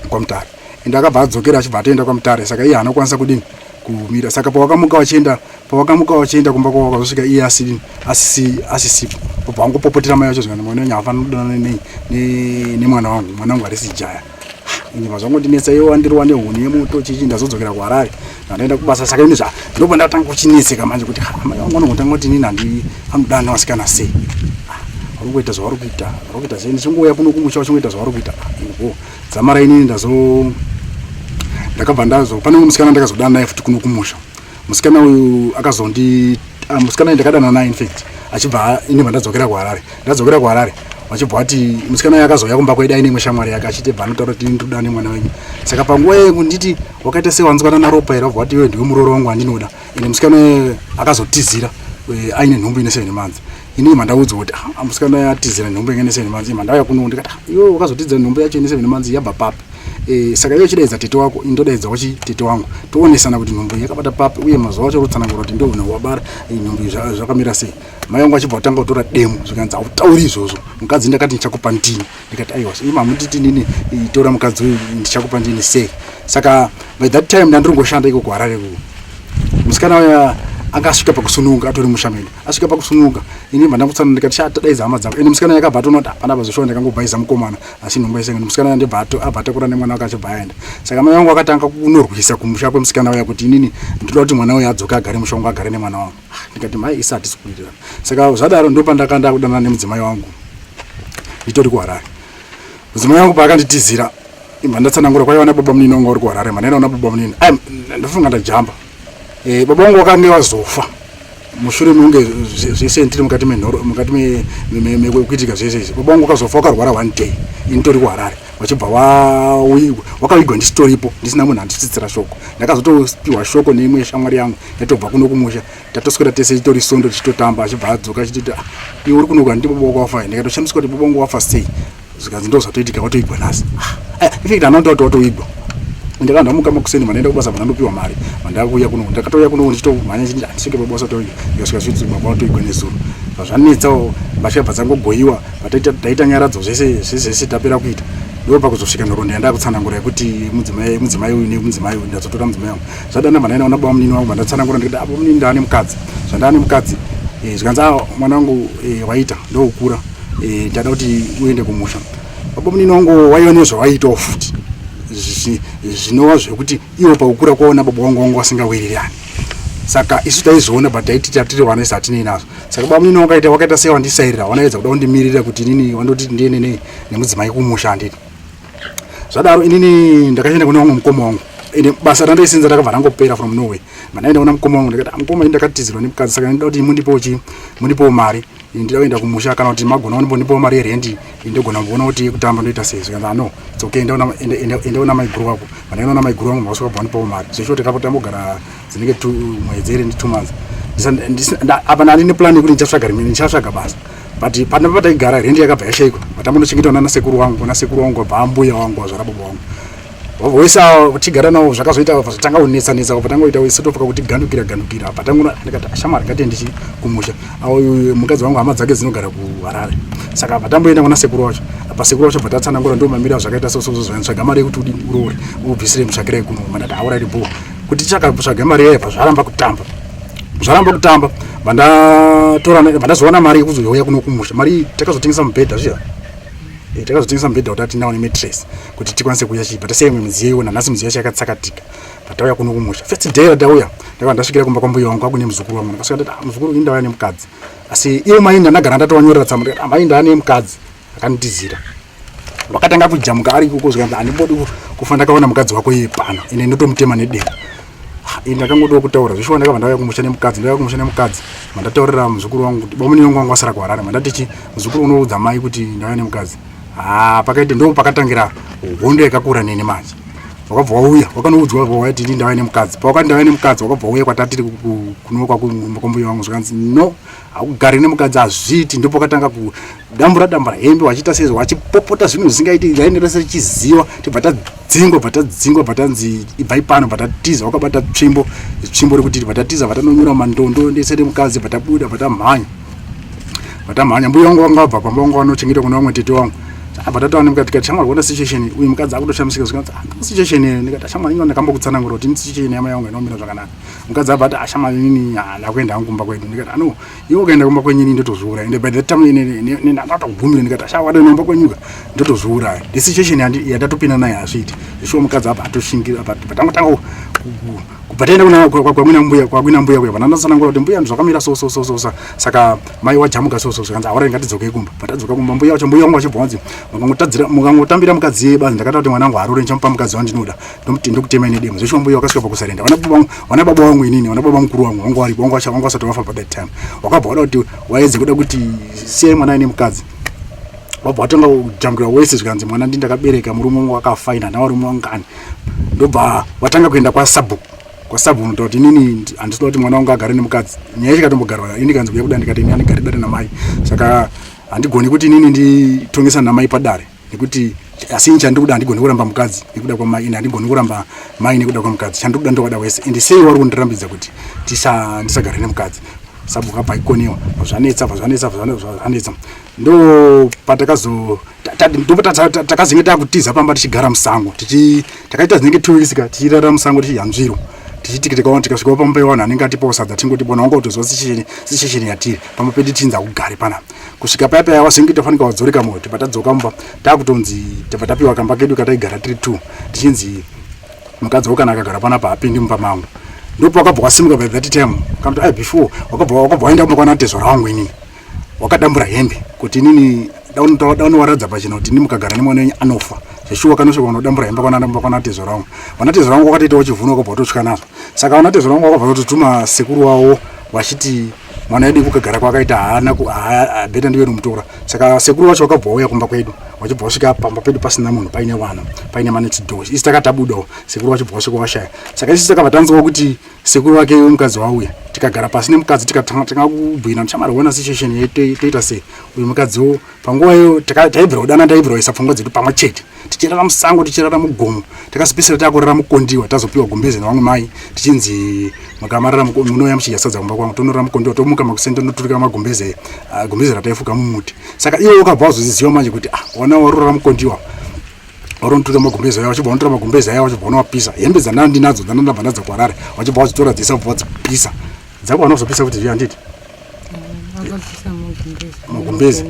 kwamutare ende akabva adzokera achibva atoenda kwamutare saka iye haana kukwanisa kudini kumira saka pawakamuka wachienda pawakamuka wachienda kumba kwavo wakazosvika iye asiri asisi asisipo obva wangopopotera mai vacho zvikanzi mwana wenyu haafaniri kudanana nei nemwana wangu mwana wangu harisi jaya ini mazvangondinetsa iwe wandirova nehuni yemoto chichi ndazodzokera kuharare Ndandaenda kubasa saka ini zva ndobva ndatanga kuchinetseka manje kuti mai vangu vanongotanga kuti inini handi anodana nevasikana sei. Ah, vari kuita zvavari kuita, vari kuita sei ndichingouya kuno kumusha vachingoita zvavari kuita. Ah, oh, dzamara inini ndazo ndakabva ndazo pane musikana ndakazodana naye futi kuno kumusha. Musikana uyu akazondi ah, musikana uyu ndakadana naye in fact achibva ini bva ndadzokera kuHarare. Ndadzokera kuHarare vachibva vati musikana uyu akazouya kumba kwedu aine imwe shamwari yake achiti bva anotaura kuti ndinoda nemwana wenyu. Saka panguva iyoyo kunditi wakaita sewanzwana naRopa here vabva vati iwe ndiwe muroora wangu wandinoda. Ende musikana uyu akazotizira eh, aine nhumbu ine 7 months. Ini mandaudzwa kuti ah, musikana uyu atizira nhumbu ine 7 months. Mandauya kuno ndikati ah, iwe wakazotizira nhumbu yacho ine 7 months yabva papi? E, saka iwe chidaidza tete wako ini ndodaidzawo chi tete wangu toonesana kuti nhumbu yakabata papi uye mazuva acho rotsanangura kuti ndo wabara eh, nhumbu zvakamira sei. Mai vangu vachibva vatanga kutora demo zvikanzi hautauri izvozvo mukadzi ndakati ndichakupa ndini ndikati aiwa imi hamunditi nini tora mukadzi uyu ndichakupa ndini sei saka by that time ndandiringoshanda iko kuharare kuko musikana uya anga asvika pakusununga atori musha medu asvika pakusununga ini bva ndakutsana ndikati sha tadaidza hama dzako ende musikana yakabva atoona kuti hapana pazoshuwa ndakangobhaiza mukomana asi nhumbu yese musikana ndibva abva atakura nemwana wake achibva aenda saka mai vangu vakatanga kunorwisa kumusha kwemusikana uya kuti inini ndinoda kuti mwana uya adzoke agare musha wangu agare nemwana wangu ndikati mai isa hatisi kuwirirana saka zvadaro ndopandakanda kudanana nemudzimai wangu nditori kuharare mudzimai wangu paakanditizira imba ndatsanangura kwaiva nababa munini wangu vari kuharare mandaenda kuna baba munini ai ndofunga ndajamba eh, baba wangu wakange wazofa mushure mekunge zvese ndiri mukati menhoro mukati mekuitika zvese izvi baba wangu wakazofa wakarwara one day ini tori kuharare vachibva wakavigwa ndisitoripo ndisina munhu andisitsira shoko ndakazotopiwa shoko neimwe shamwari yangu yatobva kuno kumusha tatoswera tese itori sondo tichitotamba achibva adzoka achititi ah, iwe uri kunoka ndi baba wako wafa ndikatoshamiswa kuti baba wangu wafa sei zvikanzi ndo zvatoitika watoigwa nhasi ah, eh, infact handina kuti watoigwa ndakanga ndamuka makuseni mandaenda kubasa vandandopiwa mari mandakuuya kuno ndakatouya kuno ndichitomhanya chiti handisvike baba wasatoigwa ndikasvika zviti baba watoigwa nezuro zvazvanetsawo mbatya bva dzangogoyiwa taita nyaradzo zvese zvese tapera kuita ndo pakuzosvika nhoroondo yandakutsanangura yekuti mudzimai mudzimai uyu nemudzimai uyu ndazotora mudzimai wangu zvadana bva ndaenda kuna baba munini wangu vandatsanangura ndikati apo ah, munini ndaane mukadzi zvandaane mukadzi eh, zvikanzi ah, mwana wangu eh, waita ndokukura eh, ndada kuti uende kumusha baba munini wangu waiva nezvawaitawo futi zvinova zvekuti ivo pakukura kwaona baba wangu wangu vasingawirirani saka isu taizviona but taiti tatiri vana isu hatinei nazvo saka baba munini wakaita wakaita sei wandisairira wanaedza kuda kundimirira kuti inini wandoti ndiende nemudzimai kumusha handiti zvadaro inini ndakaenda kune vamwe mukoma wangu ende basa randaisenza rakabva rangopera from nowhere mandaenda kuna mukoma wangu ndikati ah, mukoma ini ndakatizirwa nemukadzi saka ndinoda kuti mundipowo chi mundipowo mari ndida kuenda kumusha kana kuti magona kundipowo mari yerendi ndogona kuona kuti yekutamba ndoita sei zvikanzi ah, no it's okay enda una maiguru wako mandaenda una maiguru wangu makasvika bva wandipowo mari zveshuwa takambogara dzinenge mwedzi ere ndi 2 months apa ndandine plan yekuti ndichatsvaga basa but pana pataigara rendi yakabva yashaikwa vatambonochengeta nana sekuru wangu nasekuru wangu vabva ambuya wangu vazvara baba wangu wese tichigara navo zvakazoita zvatanga kunetsa netsa vatanga kuita setofuka kuti gandukira gandukira patanga ndikati ashamwari ngatiende chi kumusha awo mukadzi wangu hama dzake dzinogara kuharare saka vatamboenda kuna sekuru wacho apa sekuru wacho bvatatsanangura ndo mamira zvakaita sosozo tsvaga mari yekuti udini uroore ubvisire mutsvakirai kuno mandati aurairi bho kuti chakatsvaga mari yayo zvaramba kutamba zvaramba kutamba vandatora vandazowana mari yekuzouya kuno kumusha mari takazotengesa mubhedha zviya eh, takazotengesa mubhedha kuti atinawo nemattress kuti tikwanise kuuya chii but sei imwe midziyo iwona nhasi midziyo yacho yakatsakatika patauya kuno kumusha first day ratauya ndakava ndasvikira kumba kwambuya wangu kwakune muzukuru wangu ndakasvika ndati ah, muzukuru ini ndauya nemukadzi asi ivo mai ndandagara ndatowanyorera tsamba ndikati ah, mai ndaane mukadzi akanditizira wakatanga kujamuka ari ikoko zvikanzi handimbodi kufa ndakaona mukadzi wako iye pano ine ndotomutema nedemo ah, ini ndakangodawo kutaura zvishuwa ndakabva ndauya kumusha nemukadzi ndauya kumusha nemukadzi mandataurira muzukuru wangu kuti bamunini wangu wangu wasara kuharare mandati chi muzukuru unoudza mai kuti ndauya nemukadzi haa ah, pakaita ndo pakatangira hondo yakakura neni manje wakabva wauya wakanoudzwa waiti ini ndauya nemukadzi pawakati ndauya nemukadzi wakabva wauya kwatatiri kunokwa kumbuya wangu zvikanzi no haugari nemukadzi hazviiti ndipo pakatanga kudambura dambura hembe wachiita sezvo wachipopota zvinhu zvisingaiti raini rese richiziwa tibva tadzingwa bva tadzingwa bva tanzi ibvai pano bva tatiza wakabata tsvimbo tsvimbo rekuti bva tatiza bva tanonyura mandondo ndese nemukadzi bva tabuda bva tamhanya bva tamhanya mbuya wangu wanga wabva pamba wanga wanochengeta kuna vamwe tete wangu abva tataura nemukadzi tikati shamwari kuona situation uyu mukadzi akutoshamisika zvikanzi ah, situation ndikati shamwari inga ndakambokutsanangura kuti situation yamai wangu inomira zvakanaka mukadzi abva ati ashama ah, inini ndakuenda hangu kumba kwedu ndikati ano iwe ukaenda kumba kwenyu ini ndotozviuraya ende by the time ndatogumira ndikati asha wadaenda kumba kwenyuka ndotozviuraya the situation yandatopinda nayo hazviiti zvishuwa mukadzi abva atoshingira patangotanga Kubva taenda kuna kwakwina mbuya, kwakwina mbuya kuya, vanandatsanangura kuti mbuya zvakamira so so so so, saka mai wajamuka so so, zvikanzi aura ngatidzokei kumba. Patadzoka kumba, mbuya wacho, mbuya wangu vachibva vanzi mukangotadzira, mukangotambira mukadzi yebanzi, ndakata kuti mwana wangu harore, ndichamupa mukadzi wandinoda, ndokutema ine demo. Zveshuwa mbuya wakasvika pakusarenda. Vana baba wangu inini, vana baba mukuru wangu wangu waripo, wangu wangu wasati wafa by that time, wakabva wada kuti waedze kuda kuti siyai mwana aine mukadzi, wabva watanga kujambira wese, zvikanzi mwana ndi ndakabereka, murume wangu wakafa, ina handina varume wangani. Ndobva watanga kuenda kwasabhuku, kwasabhuku unotaura kuti inini handisi kuda kuti mwana wangu agare nemukadzi. Nyaya ichikatombogarwa, ini kanzi kuya kuda, ndikati ini andigari dare namai, saka handigoni kuti inini nditongesa namai padare nekuti, asi ini chandiri kuda, handigoni kuramba mukadzi nekuda kwamai, ini handigoni kuramba mai nekuda kwamukadzi. Chandiri kuda ndowada wese, ende sei wari kundirambidza kuti ndisagare nemukadzi? Sabhuku abva ikoniwa, zvanetsa, zvanetsa, zvanetsa. Ndo patakazo ndo takazenge takutiza pamba, tichigara musango, tichi takaita dzinenge 2 weeks ka tichirara musango, tichihanzviro, tichiti tikaona tikasvikawo pamba pevanhu anenge atipawo sadza, tingoti bona wanga kutozwa situation yatiri pamba pedu, tichinzi hakugari panapa. Kusvika paya paya wazenge tofanika wadzoreka moyo. Tibva tadzoka mumba, takutonzi tibva tapiwa kamba kedu kataigara tiri two, tichinzi mukadzi wako kana akagara panapa hapindi mumba mangu. Ndipo wakabva wasimuka by that time, kamuti ai before wakabva waenda kumba kwanatezvara wangu inini, wakadambura hembe kuti inini daunowaradza pachena kuti ini mukagara nemwana wenyu anofa. Zveshuwa kanosvika unodambura hembe kwanatezvara wangu. Vanatezvara vangu wakatoitawo chivuno, wakabva watotya nazvo. Saka vanatezvara vangu wakabva watotuma sekuru wavo vachiti mwana wedu kukagara kwakaita haana better ndive nomutora. Saka sekuru vacho vakabva wauya kumba kwedu, vachibva vasvika pamba pedu pasina munhu, paine vana, paine manext door. Isi takatabudawo, sekuru vachibva vasvika washaya. Saka isi takabva tanzwa kuti sekuru vake mukadzi wauya, tikagara pasi nemukadzi, tikatanga kubwina kuti chamari, situation toita sei? Uyu mukadziwo panguva iyo taibvira kudana, taibvira kuisa pfungwa dzedu pamwe chete, tichirara musango, tichirara mugomo. Takazopedzisira takurara mukondiwa, tazopiwa gumbeze nevamwe mai, tichinzi mukamarara munouya muchidya sadza kumba kwangu. Tonorara mukondiwa, tomuka makuseni, tonoturika magumbeze, gumbeze rataifuka mumuti. Saka iwe ukabva wazoziziva manje kuti ah, wana warorara mukondiwa, waronoturika magumbeze aya, vachibva vanotora magumbeze aya, vachibva vanovapisa. Hembe dzandanga ndinadzo, dzandandabva nadzo kuHarare, vachibva vadzitora dzese, vabva vadzipisa dzako. Vanozopisa kuti zviya, handiti? Magumbeze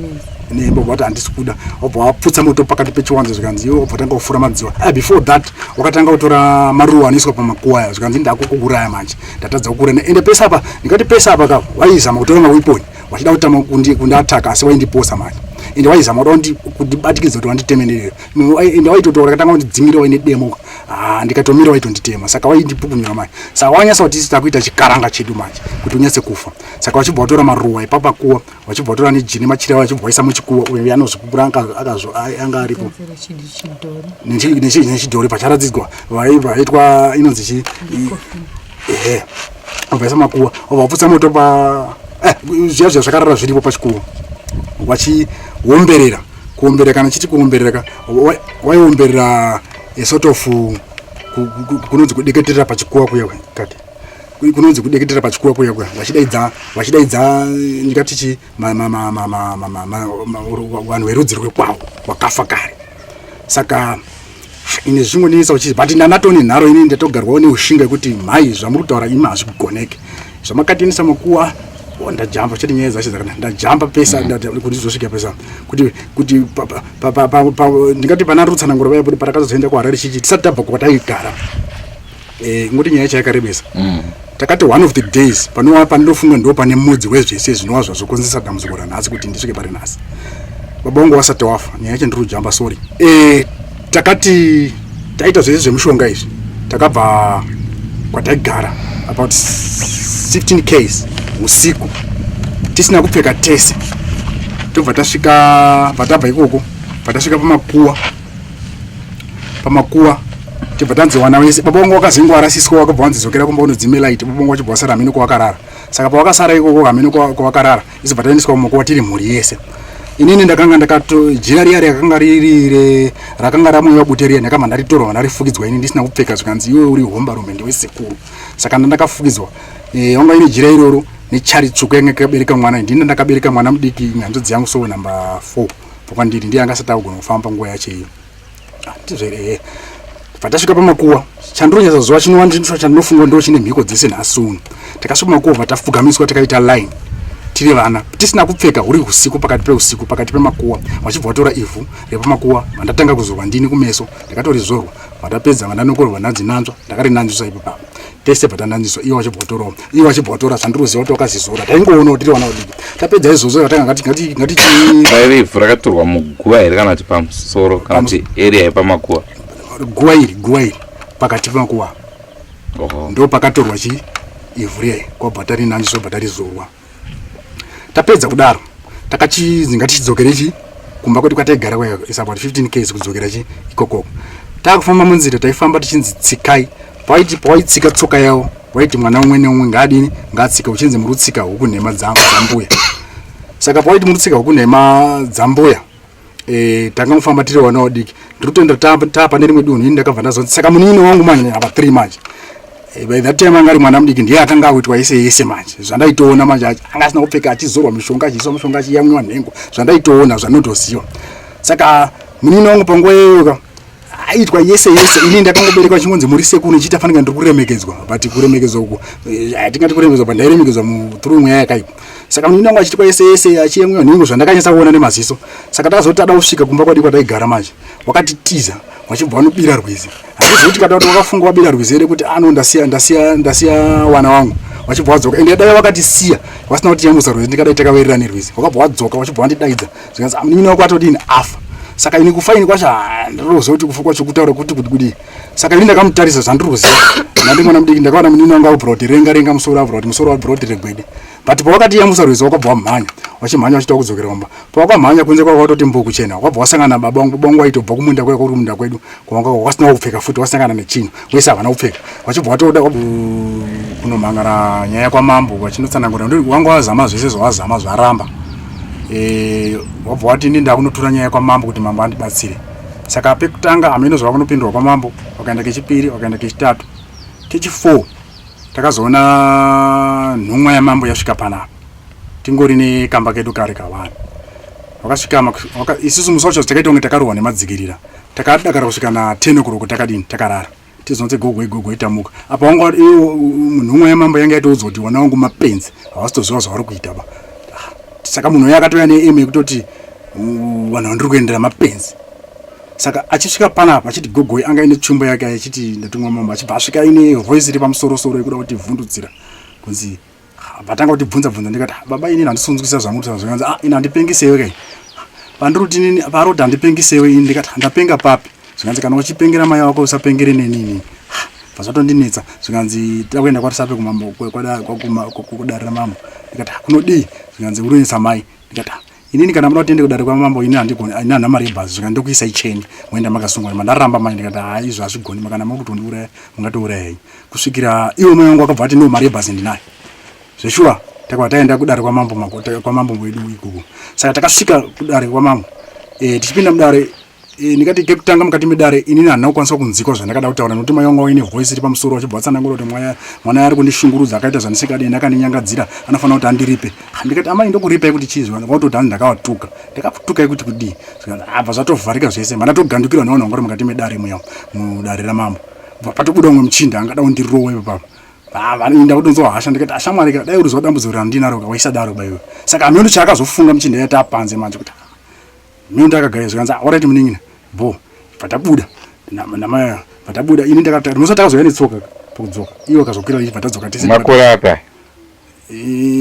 nehembe, wati handisi kuda, wabva waputsa moto pakati pechiwanzo, zvikanzi iwe wabva tanga kufura madziwa ah. Before that wakatanga kutora maruwa anoiswa pamakuwa aya, zvikanzi ndakukuuraya manje, ndatadza kukurana. Ende pese apa, ndingati pese apa ka, waizama kutora maweapon wachida kutama kundiataka, asi waindiposa manje. Ende waizama kuda kundibatikidza kuti wanditemenderera, ende waitotora katanga kundidzimira waine demo. Ah, ndikatomira waitonditema, saka waindipukunyura manje. Saka wanyasa kuti isi takuita chikaranga chedu manje kuti unyatse kufa. Saka vachibva vatora maruwa epapakuwa, vachibva vatora nejini machira, vachibva vaisa muchikuwa. Uyu anozvipupura anga aripo nechidhori pacharatidzwa vaitwa inonzi chi ehe, vaisa makuwa, vabva vaputsa moto pa zviya zviya zvakarara zviripo pachikuwa, vachiomberera, kuomberera, kana chiti kuomberera ka, waiomberera a sort of kunonzi kudeketerera pachikuwa kuya kati, kunonzi kudeketerera pachikuwa kuya kuya, vachidaidza ndingati chi vanhu verudzi rwekwavo vakafa kare. Saka ine zvingonetsa uchizi, but ndanatone nharo ini, ndatogarwawo neushinga yekuti mhai, zvamuri kutaura imi hazvigoneke, zvamakatiendesa makuwa. Oh, ndajamba chete nyaya dzacho dzakana, ndajamba pesa kuti ndizosvika pesa kuti ndingati pana rutsananguro vaya kuti patakazoenda kuHarare chichi, tisati tabva kwataigara, ngoti nyaya yacho yakarebesa. Takati one of the days panova pandinofunga ndo pane mudzi wezvese zvinova zvazokonzesa dambudziko ranhasi kuti ndisvike pari nhasi, baba vangu vasati wafa. Nyaya yacho ndiri kujamba, sorry. Takati taita zvese zvemushonga izvi, takabva kwataigara about 15 ks usiku, tisina kupfeka tese, tobva tasvika, bva tabva ikoko, bva tasvika pamakuwa, tibva tanzi wana wese, baba vangu wakazenge warasiswa, wakabva wanzi dzokera kumba unodzime light. Baba vangu vachibva wasara hameno kwawakarara. Saka pawakasara ikoko hameno kwawakarara, isu bva taendeswa mumakuwa tiri mhuri yese. Inini ndakanga ndakato jira riya rakanga riri rakanga ramwiwa bute riya, ndakabva ndaritorwa, ndarifukidzwa ini ndisina kupfeka, zvikanzi iwe uri hombarume, ndiwe sekuru. Saka ndandakafukidzwa, wanga ine jira iroro nechari tsvuku yanga yakabereka mwana. Ndini ndakabereka mwana mudiki, hanzvadzi yangu, so number 4 pakwandiri, ndiye anga asati akugona kufamba nguva yacho iyo. Ndizvo here? Bva tasvika pamakuwa, chandinonyatsa zuva chinova ndicho chandinofunga ndo chine mhiko dzese nhasi uno. Takasvika pamakuwa, bva tafugamiswa, takaita line tiri vana tisina kupfeka, huri usiku, pakati peusiku, pakati pemakuwa, vachibva vatora ivhu repamakuwa, vandatanga kuzorwa ndini kumeso. Ndakatorizorwa, vandapedza vandanokorwa, ndanzi nanzva, ndakarinanzvisa ipapapo. Tese bva tananziswa, iye wachibva watorawo, iye wachibva watora zvandinoziva kuti wakazizora. Taingoonawo tiri vana vadiki. Tapedza izvozvo tatanga ngati ngati ngati Raive ivhu rakatorwa muguva here kana kuti pamusoro kana kuti area yepamakuva? Guva iri, guva iri pakati pemakuva. Ndo pakatorwa chi ivhu riya kwabva tarinanziswa bva tarizorwa. Tapedza kudaro takachinzi ngatichidzokere chi kumba kwedu kwataigara kwaya, is about 15 ks kudzokera chi ikokoko. Takufamba munzira taifamba tichinzi tsikai. Pawaiti pawaitsika tsoka yavo waiti mwana umwe neumwe ngaadini ngaatsike, uchinzi muri kutsika huku nhema dzambuya. Saka pawaiti muri kutsika huku nhema dzambuya, tanga mufamba tiri vana vadiki. Ndiri kutoenda tapa nerimwe dunhu, ini ndakabva ndazonzi saka munin'ina wangu manje apa 3 manje. By that time anga ari mwana mudiki, ndiye akanga akuitwa yese yese manje. Zvandaitoona manje anga asina kupfeka, achizorwa mishonga, achiiswa mishonga, achiyamwiwa nhengo, zvandaitoona zvanotoziva. Saka munin'ina wangu panguva iyoyo ka aitwa yese yese, ini ndakangoberekwa chingonzi muri sekuru, ichiita fanika ndiri kuremekedzwa, but kuremekedzwa uku hatingati kuremekedzwa, but ndairemekedzwa through mweya yakaipa. Saka munin'ina wangu achiitwa yese yese, achiyamwiwa nhengo, zvandakanyatsa kuona nemaziso. Saka takazoti tada kusvika kumba kwadi kwataigara manje, wakatitiza wachibva wanobira rwizi. Handizivi kuti kana kuti wakafunga wabira rwizi here kuti ano ndasiya ndasiya ndasiya wana wangu, wachibva wadzoka. Ende dai wakatisiya wasina kuti yamusa rwizi, ndikadai takawerera nerwizi. Wakabva wadzoka wachibva wandidaidza, zvikanzi munin'ina wako atodini afa. Saka ini kufa ini kwacho ndinoziva kuti kufa kwacho kutaura kuti kuti kudii. Saka ini ndakamutarisa zvandiri kuziva, ndandi mwana mudiki, ndakaona munin'ina wangu akubvira kuti renga renga musoro, abvira kuti musoro wabvira kuti regwede. But pawakati yamusa rwizi wakabva wamhanya, wachimhanya wachita kudzokera kumba. Pawakamhanya kunze kwako watoti mbu kuchena, wakabva wasangana nababa vangu. Baba vangu waitobva kumunda kuya kuri kumunda kwedu kwawanga wasina kupfeka futi, wasangana nechinhu wese havana kupfeka, wachibva watoda kunomhangara nyaya kwamambo wachinotsanangura. Wanga wazama zvese zvawazama zvaramba. Wabva wati ini ndakunotura nyaya kwamambo kuti mambo andibatsire. Saka pekutanga hameno zvavakunopindurwa kwamambo, wakaenda kechipiri, wakaenda kechitatu, kechi4 takazoona nhumwa yamambo yasvika panapa, tingori nekamba kedu kare kawani. Wakasvika isusu musi wacho takaita kunge takarohwa nemadzikirira, takadakara kusvika na 10 o'clock takadini takarara, tizonzi gogoi gogoi tamuka. Apa wanga nhumwa yamambo yanga yatoudzwa kuti wana wangu mapenzi, havasitoziva zvavari kuita ba. Saka munhu uyo akatouya neaim yekutoti vanhu vandiri kuendera mapenzi. Saka achisvika panapa achiti gogoi, anga ine tsvimbo yake achiti ndatumwa mambo, achibva asvika aine voice iri pamusorosoro yekuda kuti vhundutsira kunzi vatanga kuti bvunza bvunza. Ndikati baba inini handisunzwisa zvangu zvikanzi ini handipengisewe kai pandiri kuti inini paari kuti handipengisewe ini. Ndikati ndapenga papi? Zvikanzi kana uchipengera mai wako usapengere neni inini. Pazvatondinetsa zvikanzi takuenda kwarisape kumambo kudare ramambo. Ndikati kunodii? Zvikanzi uronetsa mai. Ndikati inini kana muda kuti tiende kudare kwamambo ini handigoni, ini handina mari yebhazi. Zvikanzi ndokuisai cheni moenda makasungwa. Mandaramba mai, ndikati haa izvo hazvigoni, makana makutondiuraya mungatouraya henyu. Kusvikira iwo mai wangu akabva ati no, mari yebhazi ndinayo zveshuwa. Takabva taenda kudare kwamambo kwamambo wedu ikoko. Saka takasvika kudare kwamambo, tichipinda mudare, ndikati kekutanga mukati medare inini handina kukwanisa kunzikwa zvandakada kutaura nekuti mai wangu waine voice iri pamusoro, vachibva vatsanangura kuti mwana ari kundishungurudza, akaita zvandisingadi, ende akandinyangadziira, anofanira kuti andiripe. Ndikati amai ndokuripai kuti chii? Vatoti hanzi ndakavatuka. Ndakakutukai kuti kudii? Abva zvatovharika zvese, mandatogandukirwa nevanhu vanga vari mukati medare muya mudare ramambo. Bva patobuda umwe muchinda angada kundirowa ipapo. Ndakutonzwa hasha, ndikati ashamwari ka dai uriziva dambudziko randinaro ka waisadaro baiwe. Saka hameno chaakazofunga muchinda yati apanze manje kuti mino ndakagaya. Zvikanzi alright munin'ina bo. Bva tabuda namaya, bva tabuda ini ndakati musa takazouya netsoka pakudzoka, iwo akazokwira ichi, bva tadzoka tese. Makore api?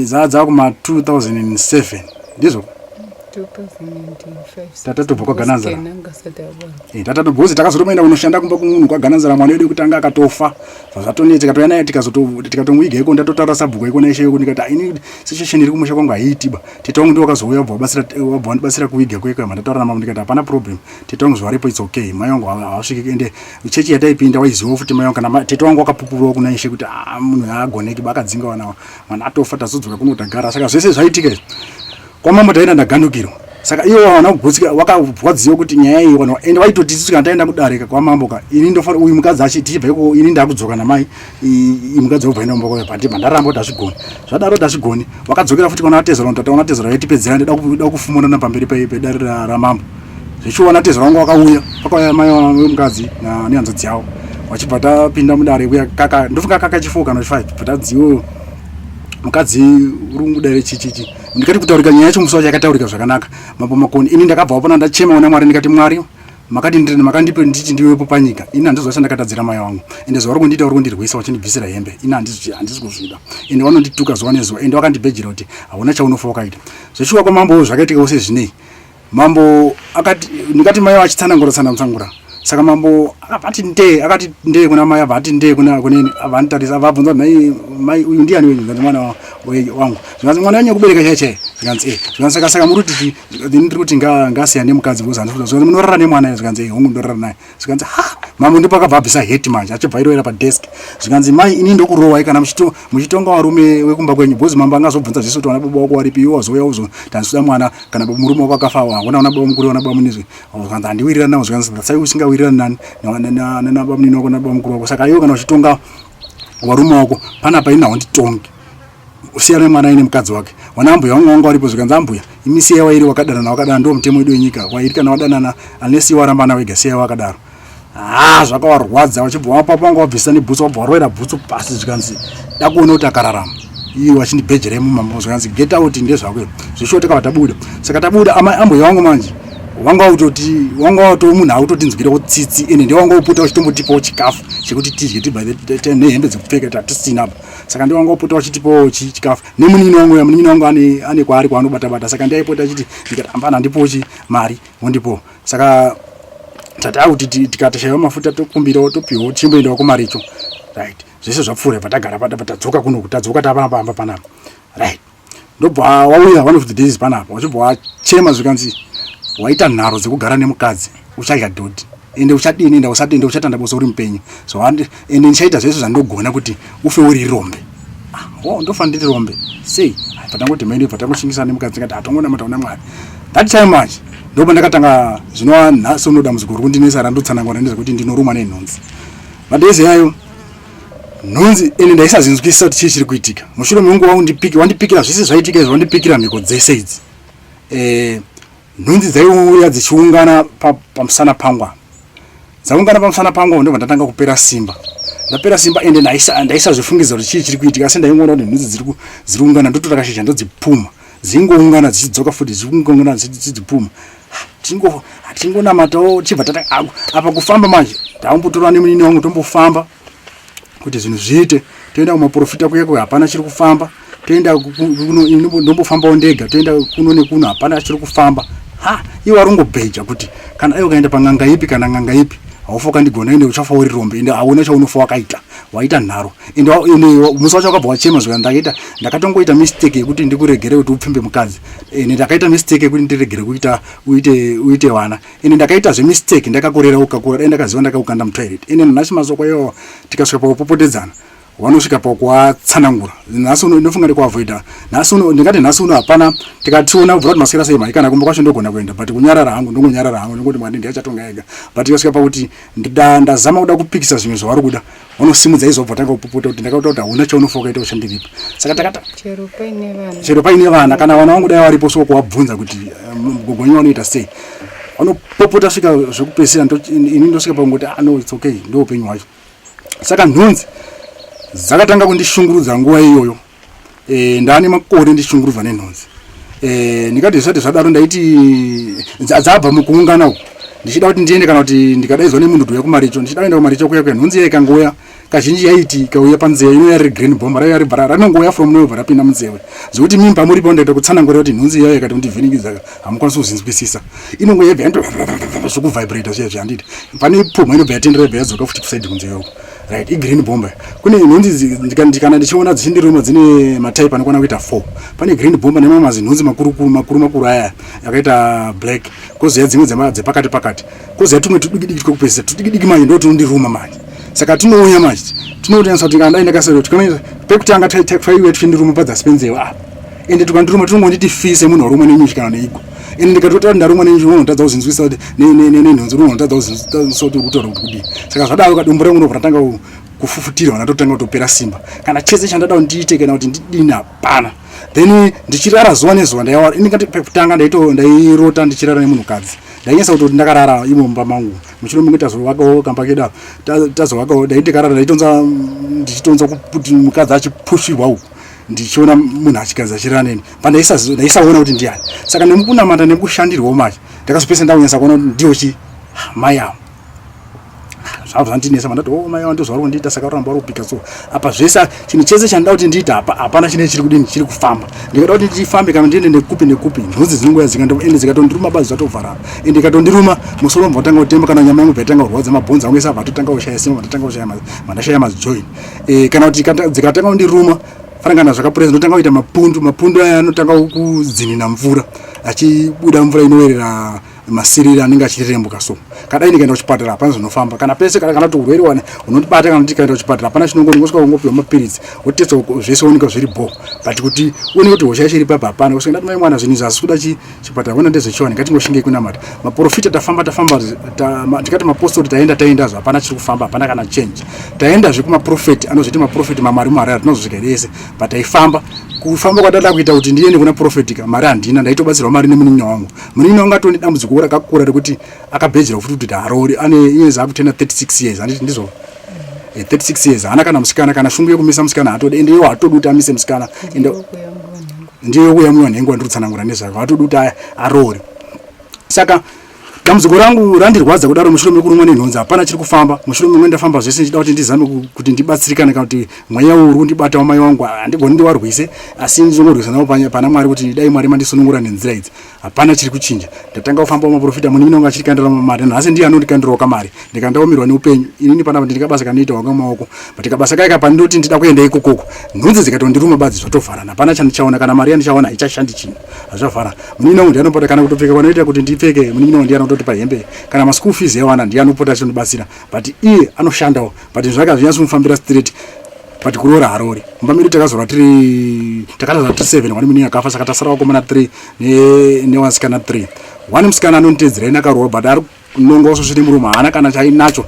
Dzaa kuma 2007 ndizvo, tatatobva kwaGananzara, tatatobva takazotomaenda kunoshanda kumba kumunhu kwaGananzara. Mwana wedu wekutanga akatofa, zvatonetsa, tikatouya naye tikatomuiga iko. Ndatotaura sabhuku iko naishe iko, ndikati ini situation iri kumusha kwangu haiitiba. Tete wangu ndiwo wakazouya wabva wandibatsira kuiga kweko. Mandataura namama, ndikati hapana problem, tete wangu zvaripo, it's okay, mai wangu havasviki. Ende chechi yataipinda waizivawo futi mai wangu, kana tete wangu wakapupurawo kuna ishe kuti munhu haagoneki ba, akadzinga wana mwana atofa, tazodzoka kuno tagara. Saka zvese zvaitika izvi kwamambo taenda ndagandukirwa. Saka ivo havana kugutsika, wakarwadziwa kuti nyaya iyi vanhu ende vaitoti isusu kana taenda kudarika kwamambo ka ini ndofana uyu mukadzi achi tichibva ikoko ini ndakudzoka namai mukadzi wobva enda kumba kwayo. But ndaramba kuti hazvigoni, zvadaro kuti hazvigoni. Wakadzokera futi kwana atezera, tataona tezera yaitipedzera, ndida kufumurana pamberi pedare ramambo. Zvichiona tezera wangu wakauya, pakauya mai wemukadzi nehanzvadzi yavo, vachibva tapinda mudare kuya kaka ndofunga kaka chi4 kana 5, bva tadziwo mukadzi uri kungudare chichichi. Ndikati kutaurika nyaya yacho musi wacho yakataurika zvakanaka mambo Makoni. Ini ndakabva wapona ndachema una Mwari, ndikati Mwari Makati ndiri makandipa nditi ndiwepo panyika. Ini handiziva chandakatadzira mai vangu. Ende zuva rokundiita uri kundirwisa uchindibvisira hembe. Ini handisi handisi kuzvida. Ende vanondituka zuva nezuva. Ende vakandibhejera kuti hauna chaunofa wakaita. Zveshuwa kwamambo zvakaitikawo sezvinei. Mambo akati ndingati mai vachitsanangura tsanangura. Saka mambo akabva ati ndee akati ndee kuna mai abva ati ndee kuna kuneni abva anditarisa abva abvunza nhai mai uyu ndiani wenyu zvikanzi mwana wangu zvikanzi mwana wenyu kubereka chaiye chaiye zvikanzi eh zvikanzi saka saka muri kuti ini ndiri kuti ngasiyane nemukadzi because handisi kuda zvikanzi munorara nemwana here zvikanzi eh hongu ndorara naye zvikanzi ha mambo ndipo akabva abvisa heti manje achibva airovera padesk zvikanzi mai ini ndokurowai kana muchitonga varume wekumba kwenyu because mambo angazobvunza zvese kuti vana baba wako waripi iwe wazouya uzo tandisoda mwana kana murume wako akafa hauna vana baba mukuru vana baba munizwe zvikanzi handiwirirani navo zvikanzi sai usingawirirani nani nana baba munini wako nababa mukuru wako saka iwe kana uchitonga varume wako panapa ini haunditongi usiyana nemwana aine mukadzi wake wana ambuya wangu wanga waripo zvikanzi ambuya imi siya wairi wakadanana wakadana ndiwo mutemo wedu wenyika wairi kana wadanana unless iwe warambana wega siya wakadaro haa zvakavarwadza vachibva wapa panga wabvisa nebhutsu wabva warovera bhutsu pasi zvikanzi dakuona kuti akararama iye wachindibhejera imumambo zvikanzi get out ndezvako zveshuwa takabva tabuda saka tabuda amai ambuya wangu manje wanga wautoti wanga wato munhu autotinzwirawo tsitsi ende ndiye wanga wopota uchitombotipawo chikafu chekuti tidye tibva nehembe dzekupfeka tatisina apa saka ndiye wanga wopota uchitipawo chikafu nemunin'ina wangu munin'ina wangu ane ane kwaari kwaanobata bata saka ndiye aipota achiti ndikati ambana ndipowo chi mari wondipowo saka tati akuti tikatashaiwa mafuta tokumbirawo topiwawo tichimboendawo kumaricho right zvese zvapfuura bva tagara pada tadzoka kunoku tadzoka tapanapa amba panapa right ndobva wauya one of the days panapa wachibva wachema zvikanzi waita nharo dzekugara nemukadzi uchadya dhodhi ende uchadini ende usati ende uchatanda basa uri mupenyu so ende ndichaita zvese zvandogona kuti ufe uri rombe ah, oh, ndofa ndiri rombe sei patangoti maende patangoshingisa nemukadzi ngati atongonamata kuna mwari that time manje ndopa ndakatanga zvinova nhasi uno dambudziko riri kundinetsa randotsanangura ndezvekuti ndinorumwa nenhunzi madezi ayo nhunzi ende ndaisazinzwisisa kuti chii chiri kuitika mushure mekunge wandipikira zvese zvaitika izvi wandipikira mhiko dzese idzi eh, nhunzi dzaiuya dzichiungana pamusana pangu apa dzaungana pamusana pangu ndobva ndatanga kupera simba ndapera simba ende ndaisazvifungidza kuti chii chiri kuitika asi ndaingoona kuti nhunzi dziri kuungana ndotora kashizha ndodzipuma dzingoungana dzichidzoka futi dzichiungana dzichidzipuma tingonamatawo tichibva tata apa kufamba manje taumbotorwa nemunini wangu tombofamba kuti zvinhu zviite toenda kumaprofita kuya kuya hapana chiri kufamba toenda ndombofambawo ndega toenda kuno nekuno hapana chiri kufamba ha iwe warongobheja kuti kana iwe ukaenda pan'anga ipi kana n'anga ipi haufa ukandigona ende uchafa uri rombe ende hauna chaunofa wakaita waita nharo ende musi wacho wakabva wachema zvika ndakaita ndakatongoita mistake yekuti ndikuregere kuti upfimbe mukadzi ende ndakaita mistake yekuti ndiregere kuita uite uite vana ende ndakaita zvemistake ndakakorera ukakura dai ndakaziva ndakaukanda mutoilet ende nhasi masoko iwawa tikasvika pakupopotedzana wanosvika pakuatsanangura nhasi uno ndinofunga ndikuavoida nhasi uno ndingati nhasi uno hapana tikationa kubvira kuti maswera sei mhai kana kumba kwacho ndogona kuenda but kunyarara hangu ndongonyarara hangu ndongoti mwari ndiye achatonga ega but tikasvika pakuti ndazama kuda kupikisa zvimwe zvavari kuda vanosimudza izvo votanga kupopota kuti ndakaita kuti hauna chaunofa ukaita uchandiripa saka takata chero paine vana kana vana vangu dai varipo so kuwabvunza kuti eh, gogo wenyu vanoita sei vanopopota svika zvekupedzisira ini ndosvika pakungoti ah no it's okay ndo upenyu hwacho saka nhunzi dzakatanga kundishungurudza nguva iyoyo e, ndaane makore ndichishungurudzwa nenhunzi e, ndikati zvisati zvadaro ndaiti dzabva mukuungana uku ndichida kuti ndiende kana kuti ndikadaidzwa nemunhu kuti uya kumaricho ndichida kuenda kumaricho kuya kuya nhunzi iya ikangouya kazhinji yaiti ikauya panzeve inouya riri green bomb raiya ribva rinongouya from nowhere rapinda munzeve zvekuti mimba muripo ndaita kutsanangurira kuti nhunzi iyayo ikati kundivhiringidza hamukwanisi kuzvinzwisisa inongouya ibva yanto zvekuvibrata zviya zviya handiti pane pumha inobva yatendera ibva yadzoka futi kusaidi kunzeve uko right igreen bomber kune nhunzi kana ndichiona dzichindiruma dzine matype anokwana kuita 4 pane green bomber nemamwe mazinhunzi makuru makuru makuru aya akaita black koziya dzimwe dzepakati pakati koziya tumwe tudikidiki twekupedzisa tudikidiki manje ndo tunondiruma manje saka tinouya manje tinotanisa kuti kana dai ndakasara kuti pekutanga twaiuya tuchindiruma padzasi penzeve apa ende tukandiruma tinongonditi fi semunhu warumwa nenyuchi kana neigo ende ndikatotaura ndarumwa nenyuchi unotadza kuzinzwisa kuti nenhunzi unotadza kuzinzwisa kuti uri kutaura kuti kudii saka zvadaro kadumbu rangu unobva ratanga kufufutirwa ndatotanga kutopera simba kana chese chandada kuti ndiite kana kuti ndidini hapana then ndichirara zuva nezuva ndaiwara ini ngati pekutanga ndaito ndairota ndichirara nemunhukadzi ndainyasa kutoti ndakarara imo mumba mangu mushure mekunge tazovakawo kamba kedu apa tazovakawo ndaiti karara ndaitonza ndichitonza kuti mukadzi achipushirwa uku ndichiona munhu achikadzi achirara neni but ndaisaona kuti ndiani saka nemukunamata nemukushandirwawo manje ndakazopesa ndakunyasa kuona kuti ndiyo chi Mai avo zvava zvandinetsa, mandati, "Oh, mai avo ndozvavari kundiita." Saka varamba vari kupika. So apa zvese, chinhu chese chandida kuti ndiita hapana chine chiri kudini, chiri kufamba. Ndikada kuti ndifambe kana ndiende nekupi nekupi, nhunzi dzinongouya ende dzikatondiruma bazi zvatovharana. Ende ikatondiruma, musoro wobva watanga kutema, kana nyama yangu bva yatanga kurwadza, mabhonzi angu ese abva atotanga kushaya simba, ndatanga kushaya, mandashaya majoin. Kana kuti dzikatanga kundiruma, fana kana zvakapureza, ndotanga kuita mapundu. Mapundu aya anotanga kudzinina mvura, achibuda mvura inoerera, masiriri anenge achirembuka. So kadai ndikaenda kuchipatara, hapana zvinofamba kana pese, kana kuti urwere wane unondibata, kana kuti ndikaenda kuchipatara, hapana chinongoni. Ngosvika kungopiwa mapiritsi, wotestwa, zvese oneka zviri bho, but kuti uone kuti hosha yacho iri papa, hapana. Kusvika ndati, "Mai mwana, zvinhu izvi hazisi kuda chipatara, ona ndezvechiwani, ngatingoshingei kunamata." Maprofita tafamba, tafamba, tikati mapostori, taenda, taendazvo, hapana chiri kufamba, hapana kana change. Taendazve kumaprofeti anozviti maprofeti mamari muHarare, tinozosvika ese, but taifamba, kufamba kwatada kuita kuti ndiende kuna profetika, mari handina. Ndaitobatsirwa mari nemunin'ina wangu. Munin'ina wangu atone dambudziko rakakura rekuti akabhejera futi kuti haroori. Ane iye zaakutena 36 years, handiti ndizvo? 36 years, haana kana musikana, kana shungu yekumisa musikana hatodi. Ende iwo hatodi kuti amise musikana. Ende ndiyo kuyamwiwa nhengo wandiri kutsanangura nezvako, hatodi kuti aroore. Saka dambudziko rangu randirwadza kudaro mushure mekurumwa nenhunzi, hapana chiri kufamba. Mushure memwe ndafamba zvese ndichida kuti ndizame kuti ndibatsirikane, kana kuti mweya uri kundibata wamai wangu handigoni ndiwarwise, asi ndinongorwisa nawo pana Mwari, kuti dai Mwari mandisunungura nenzira idzi. Hapana chiri kuchinja. Ndatanga kufamba maprofita, munin'ina wangu achirikandira mari. Nhasi ndiye anondikandirawo kamari. Ndikandaomirwa neupenyu. Inini panapa ndine kabasa kanoita wanga maoko, but kabasa kaika pandinoti ndida kuenda ikokoko, nhunzi dzikatondiruma badzi zvatovharana. Hapana chandichaona, kana mari yandichaona haichashandi, chinhu hazvavharana. Munin'ina wangu ndiye anopota kana kutopfeka kwanoita kuti ndipfeke, munin'ina wangu ndiye anototipa hembe, kana maschool fees yawana ndiye anopota achiondibatsira. But iye anoshandawo, but zvake hazvinyatsi kumufambira straight, but kuroora haroori. Mumba medu takazorwa tiri, takatazva tiri seven. One munini akafa, saka tasara vakomana three nevasikana three. One musikana anonditeedzera ine akaroora, but ari kunonga usvosve nemurume, haana kana chainacho.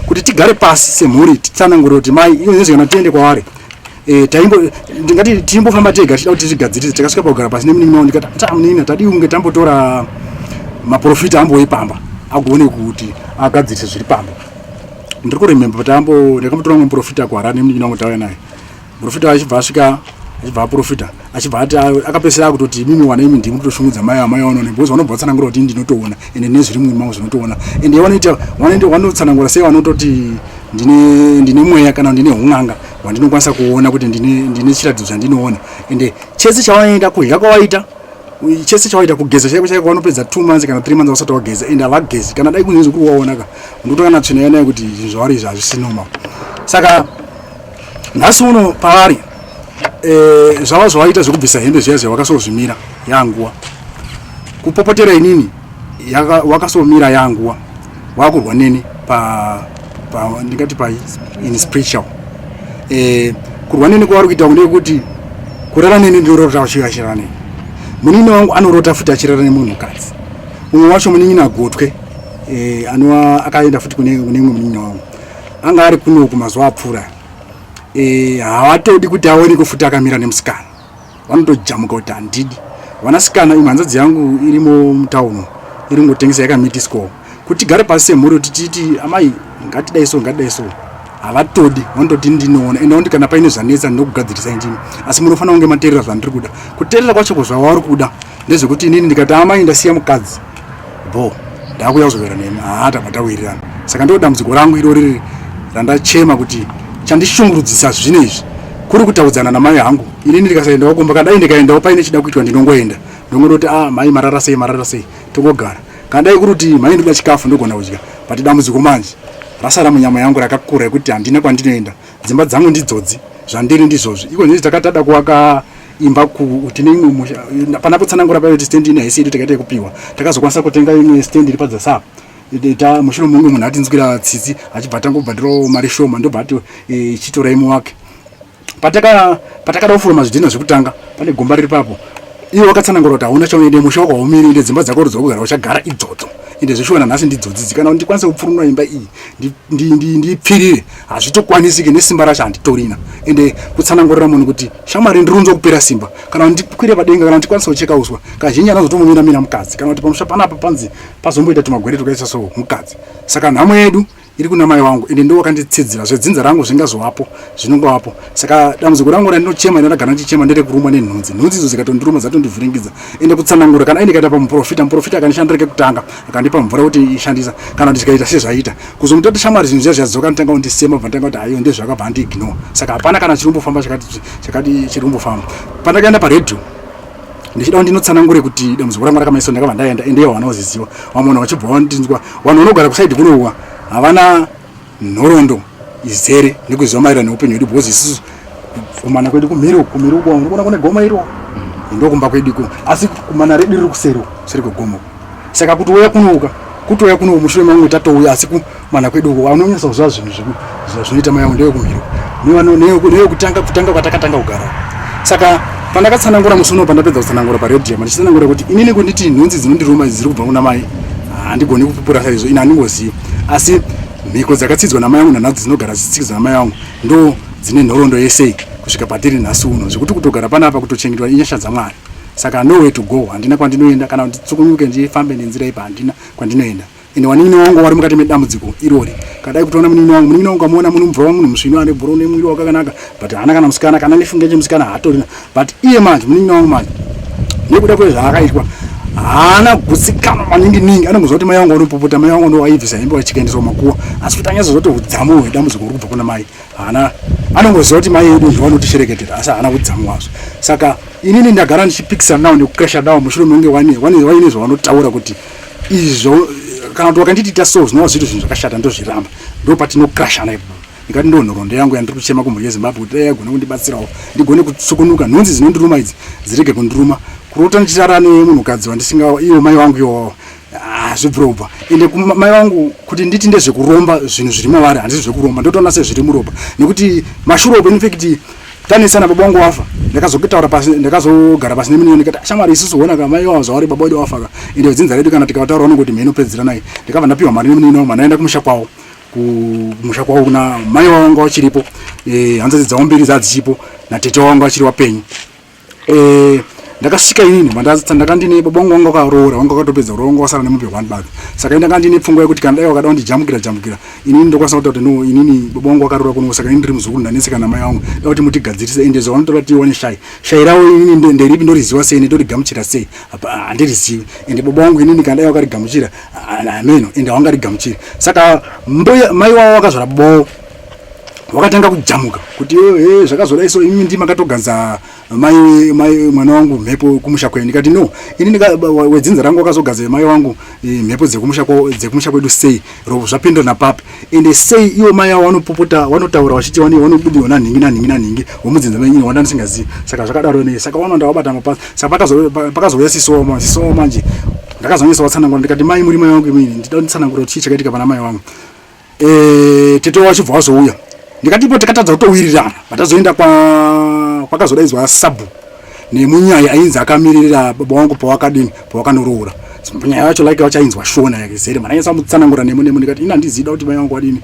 Kuti tigare pasi semhuri titsanangure kuti mai iyo nezve, kana tiende kwavari, taimbo ndingati timbofamba tega tichida kuti tizvigadzirise. Takasvika pakugara pasi nemunin'ina wangu, ndikati, "Ta munin'ina, tadii kunge tambotora maprofita ambouye pamba agone kuti agadzirise zviri pamba?" Ndiri kurememba tambo ndakambotora mumwe muprofita kuHarare nemunin'ina wangu, tauya naye. Muprofita achibva asvika, achibva aprofita, achibva ati, akapedzisira akutoti, "Imimi wana imi ndimi kutoshungudza mai, amai vanoona," because vanobva vatsanangura kuti ndinotoona ende nezviri mumwiri mangu zvinotoona. Ende vanoita vanoita vanotsanangura sei, vanototi ndine mweya kana ndine un'anga hwandinokwanisa kuona, kuti ndine chiratidzo chandinoona. Ende chese chavanoenda, kudya kwavaita, chese chawaita, kugeza chaiko chaiko, vanopedza 2 months kana 3 months vasati wageza. Ende havagezi. Kana dai kunzi kuri waona ka, ndotokana tsvina yanayo kuti zvinhu zvavari izvi hazvisi normal. Saka nhasi uno pavari, zvava zvawaita zvekubvisa hembe zviya zviya, wakasozvimira yanguwa kupopotera inini, wakasomira yanguwa wakurwa neni pa ndingati pa in spiritual. Kurwa neni kwavari kuita ndekuti kurara neni, ndinorota achirara neni. Munin'ina wangu anorota futi achirara nemunhukadzi umwe wacho. Munin'ina gotwe, anova akaenda futi kune imwe munin'ina wangu anga ari kunoku mazuva apfuura, havatodi kuti aonekwe futi akamira nemusikana. Vanotojamuka kuti handidi vanasikana. Imwe hanzvadzi yangu irimo mutauni, iri ngotengesa, yakamitiswawo. Kuti tigare pasi semhuri kuti titi, "Amai, ngatidai so, ngatidai so," havatodi. Vanototi ndinoona, ende vanoti kana paine zvanetsa ndinokugadzirisai ndini, asi munofanira kunge mateerera zvandiri kuda. Kuteerera kwacho zvavari kuda ndezvekuti inini ndikati, "Amai, ndasiya mukadzi bo, ndakuya kuzogara nemi," haa, tabva tawirirana. Saka ndo dambudziko rangu iro riri randachema kuti chandishungurudzisa zvino izvi kuri kutaudzana namai hangu. Inini ndikasaendawo kumba, kadai ndikaendawo paine chida kuitwa, ndinongoenda ndongondoti, "A ah, mai, marara sei, marara sei?" Tongogara. Kana dai kuri kuti mai ndoda chikafu, ndogona kudya. But dambudziko manje rasara munyama yangu rakakura yekuti handina kwandinoenda. Dzimba dzangu ndidzodzi, zvandiri ndizvozvi. Iko zvino takatada kuvaka imba tine imwe musha pana kutsanangura payo kuti stendi ine haisi yedu, takaita yekupiwa. Takazokwanisa kutenga imwe stendi iri padzasapa mushure munge munhu atinzwira tsitsi, achibva tangobhadhirawo mari shoma, ndobva ati, "Chitorai muwake." Patakada kufuroma zvidhina zvekutanga, pane gomba riri papo. Iwe wakatsanangura kuti hauna chaunoende, musha wako haumiri, ende dzimba dzako dzokugara uchagara idzodzo. Ende zveshuwa nanhasi ndidzodzi. Kana ndikwanise kupfurunura imba iyi ndipfirire, hazvitokwanisike nesimba racho handitorina. Ende kutsanangurira munhu kuti, "Shamwari, ndirunzo kupera simba, kana ndikwire padenga, kana ndikwanise kucheka uswa," kazhinji anozotomumira mira mukadzi, kana kuti pamusha panapa panzi pazomboita tumagwere tukaisa so mukadzi. Saka nhamo yedu iri kuna mai wangu ende ndo wakanditsidzira zvedzinza rangu zvingazovapo zvinongovapo saka dambudziko rangu randinochema ende ndagara ndichichema nderekurumwa nenhunzi nhunzi idzo dzikatonduruma dzatondivhiringidza ende kutsanangura kana aindikaita pamuprofita muprofita akandishandira kekutanga akandipa mvura kuti ishandisa kana kuti zikaita sezvaita kuzomuta kuti shamwari zvinhu zviya zvadzoka nditanga kundisema bva nditanga kuti hayo ndezvakabva andiignore saka hapana kana chiri kumbofamba chakati chakati chiri kumbofamba pandakaenda paredhiyo ndichida kuti ndinotsanangure kuti dambudziko rangu rakamaiso ndakabva ndaenda ende ivo vanoziziva vamwe vanhu vachibva vandinzwa vanhu vanogara kusaidi kunowa havana nhoroondo izere nekuziva maererano neupenyu hwedu because isusu kumana kwedu kumhiri uku kumhiri uku unoona kune gomo iro ndokumba kwedu iko asi kumana redu riri kuseri uku kuseri kwegomo saka kuti uya kunouka kuti uya kuno mushure mamwe tatouya asi kumana kwedu uko vanonyatsa kuziva zvinhu zvinoita mai yangu ndeyekumhiri neyekutanga kutanga kwatakatanga kugara saka pandakatsanangura musi uno pandapedza kutsanangura paredhiyo ndichitsanangura kuti inini kunditi nhunzi dzinondiruma idzi dziri kubva kuna mai handigoni kupupura saizvo ini handingozivi asi mhiko dzakatsidzwa namai vangu nanhadzi dzinogara dzichitsidzwa namai vangu ndo dzine nhoroondo yesei kusvika patiri nhasi uno zvekuti kutogara panapa kutochengetwa inyasha dzamwari saka nowhere to go handina kwandinoenda kana nditsukunyuke ndifambe nenzira ipa handina kwandinoenda ende wanin'ina wangu wari mukati medambudziko irori kadai kutoona munin'ina wangu munin'ina wangu amuona muno mvura wamunhu musvino ane bhuro nemwiri wakakanaka but haana kana musikana kana nefunge chemusikana haatorina but iye manje munin'ina wangu manje nekuda kwezvaakaitwa haana gutsikano maningi ningi anongoziva kuti mai vangu vanopopota mai vangu ndovaibvisa hembe vachikaendeswa makuwa asi kuti anyatsoziva kuti udzamu hwedambudziko huri kubva kuna mai haana anongoziva kuti mai edu ndovanotishereketera asi haana udzamu hwazvo saka inini ndagara ndichipikisana nawo nekucrasha nawo mushure mekunge waine zvavanotaura kuti izvo kana kuti wakanditi ita so zvinova zviri zvinhu zvakashata ndozviramba ndopatinocrashana ipapo ndikati ndo nhoroondo yangu yandiri kuchema kumhuri yezimbabwe kuti dai yagona kundibatsirawo ndigone kutsukunuka nhunzi dzinondiruma idzi dzirege kundiruma kurota ndichirara nemunhukadzi wandisinga iwo mai vangu iwawo ah, zvibvira ubva ende mai vangu kuti nditi ndezvekuromba zvinhu zviri mavari handisi zvekuromba ndotoona sezviri muropa nekuti mashure opo infact tanesana baba wangu wafa ndakazotaura pasi ndakazogara pasi nemunini ndikati shamwari isusu hona ka mai wavo zvavari baba wedu wafa ka ende dzinza redu kana tikavataura vanongoti mheno pedzera naye ndikabva ndapiwa mari nemunini wangu mandaenda kumusha kwavo kumusha kwavo kuna mai wavo vanga vachiripo eh, hanzvadzi dzavo mbiri dzadzichipo natete wavo vanga vachiri wapenyu eh, ndakasvika inini ndakandine baba vangu vanga vakaroora vanga vakatopedza kuroora vanga vasara nemombe one badzi saka ini ndanga ndine pfungwa yekuti kana dai vakada kundijamukira jamukira inini ndokwanisa kuta kuti no inini baba vangu vakaroora kuno saka ini ndiri muzukuru ndanetseka namai vangu da kuti mutigadzirise ende zvavanotora tione shai shai ravo inini nderipi ndoriziva sei ndorigamuchira sei handirizivi ende baba vangu inini kana dai vakarigamuchira hameno ende havangarigamuchiri saka mbuya mai wavo vakazvara baba wavo wakatanga kujamuka kuti e zvakazodai so imi ndimi makatoganza mai mai mwana wangu mhepo kumusha kwenyu ndikati no ini wedzinza rangu wakazogadza mai wangu eh, mhepo dzekumusha dzekumusha kwedu sei zvapinda napapi ende sei iwo mai avo vanopopota vanotaura vachiti vane vanobudirwa nanhingi nanhingi nanhingi womudzinza menyu wanda ndisingazivi saka zvakadaro nei saka vanoenda vabata mapasi saka pakazouya sisowo sisowo manje ndakazonyesa vatsanangura ndikati mai muri mai wangu imini ndida kunditsanangura kuti chii chakaitika pana mai wangu e, tete wachibva wazouya ndikati ipo takatadza kutowirirana vatazoenda kwakazodaidzwa sabhu nemunyaya ainzi akamiririra baba wangu pawakadini pawakanoroora nyaya yacho like vachainzwa shona yakizere mwana nyasa mutsanangura nemo nemo ndikati ini handizida kuti mai wangu wadini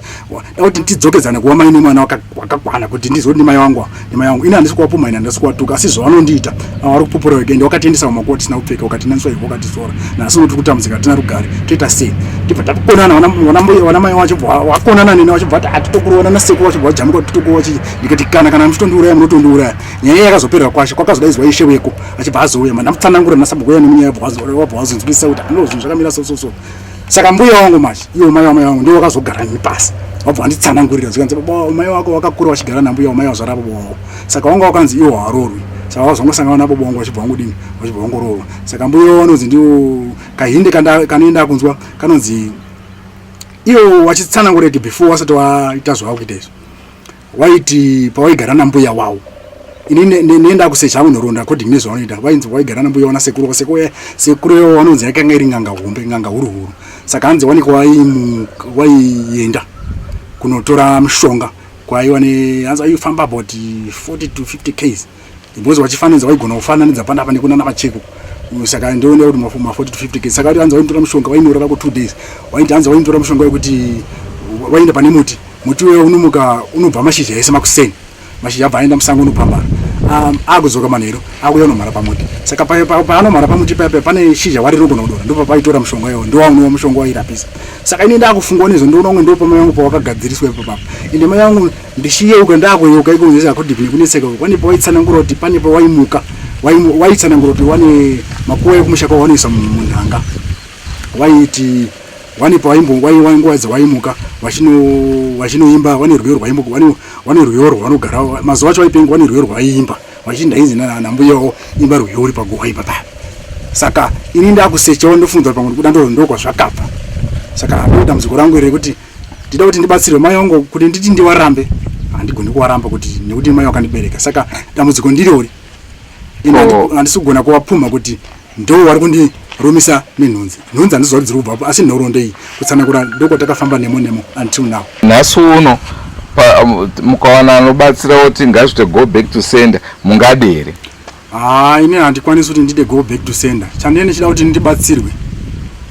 da kuti tidzokedzane kuva mai nemwana wakakwana kuti ndizive kuti ndimai wangu ndimai wangu ini handisi kuwapumha ini handisi kuwatuka asi zvavanondiita vari kupupura wega ende wakatiendesa mumakuva tisina kupfeka ukatinanisa ivhu ukatizora nhasi uno tiri kutambudzika hatina rugare toita sei tibva takonana vana mai wacho wakonana neni wachibva vati hatitokuroona nasekuru wachibva wajamuka titokurowa chii ndikati kana kana muchitondiuraya munotondiuraya nyaya iyi yakazoperera kwashe kwakazodaidzwa ishe weko achibva azouya mandamutsanangura nasabhuku uya nemunyaya wabva wazonzwisisa kuti ano zvinhu zvakamira so so so saka mbuya wangu manje iwo mai wamai wangu ndiwo wakazogara neni pasi wabva wanditsanangurira zvikanzi baba mai wako wakakura wachigara nambuya wamai wazvara baba wavo saka wanga wakanzi iwo haarorwi saka wazongosangana nababa wangu wachibva wangudini wachibva wangoroorwa saka mbuya wanonzi ndiwo kahinde kanoenda kunzwa kanonzi iwo wachitsanangura kuti before wasati waita zvawakuita izvi waiti pawaigara nambuya wawo ini nenda kusecha hangu nhoroondo according nezvavanoita vainzi waigara nambuya wana sekuru sekuru sekuru iwo vanonzi yakanga iri n'anga hombe n'anga huru huru saka hanzi wanikwa waienda kunotora mushonga kwaiwa ne hanzi aifamba about 40 to 50 ks because wachifananidza waigona kufananidza panapa nekunana macheko saka ndoona kuti ma 40 to 50 ks saka hanzi wainotora mushonga wainorara ko 2 days waiti hanzi wainotora mushonga wekuti waenda pane muti muti uyo unomuka unobva mashizha ese makuseni mashizha abva aenda musango unopambara Akudzoka manheru akuya unomhara pamuti. Saka paanomhara pamuti paya pane shizha wari rinogona kudonha, ndipo paitora mushonga iwo, ndowaunova mushonga wairapisa. Saka ini ndakufungawo nezvo, ndoona kunge ndo pamai vangu pawakagadziriswa ipo papo. Ende mai vangu ndichiyeuka, ndakuyeuka iko zvese akudip nekunetseka uko, pane pawaitsanangura kuti pane pawaimuka, waitsanangura kuti wane makuva ekumusha kwavo wanoisa munhanga. Waiti wane pawaimbo nguva dzawaimuka vachinoimba, wane rwiyo rwaimuka, wane rwiyo rwavanogara mazuva acho vaipenga, wane rwiyo rwaiimba vachiti ndainzi nambuya wavo imba rwiyo uri paguva ipapa. Saka ini ndakusechawo ndofunga pamwe kuda ndokwazvakabva. Saka ndo dambudziko rangu rekuti ndida kuti ndibatsirwe mai vangu, kuti nditi ndiwarambe handigoni kuwaramba kuti nekuti mai vakandibereka. Saka dambudziko ndirori, ini handisi kugona kuvapumha kuti ndo vari kundirumisa nenhunzi. Nhunzi handiziva kuti dziri kubva apo, asi nhoroondo iyi kutsanangura ndokwatakafamba nemo nemo until now. Nhasi uno mukawana anobatsira kuti ngazvite go back to sender, mungade here? Haa, ini handikwanisi kuti ndide go back to sender. Chandine ndichida kuti ndibatsirwe,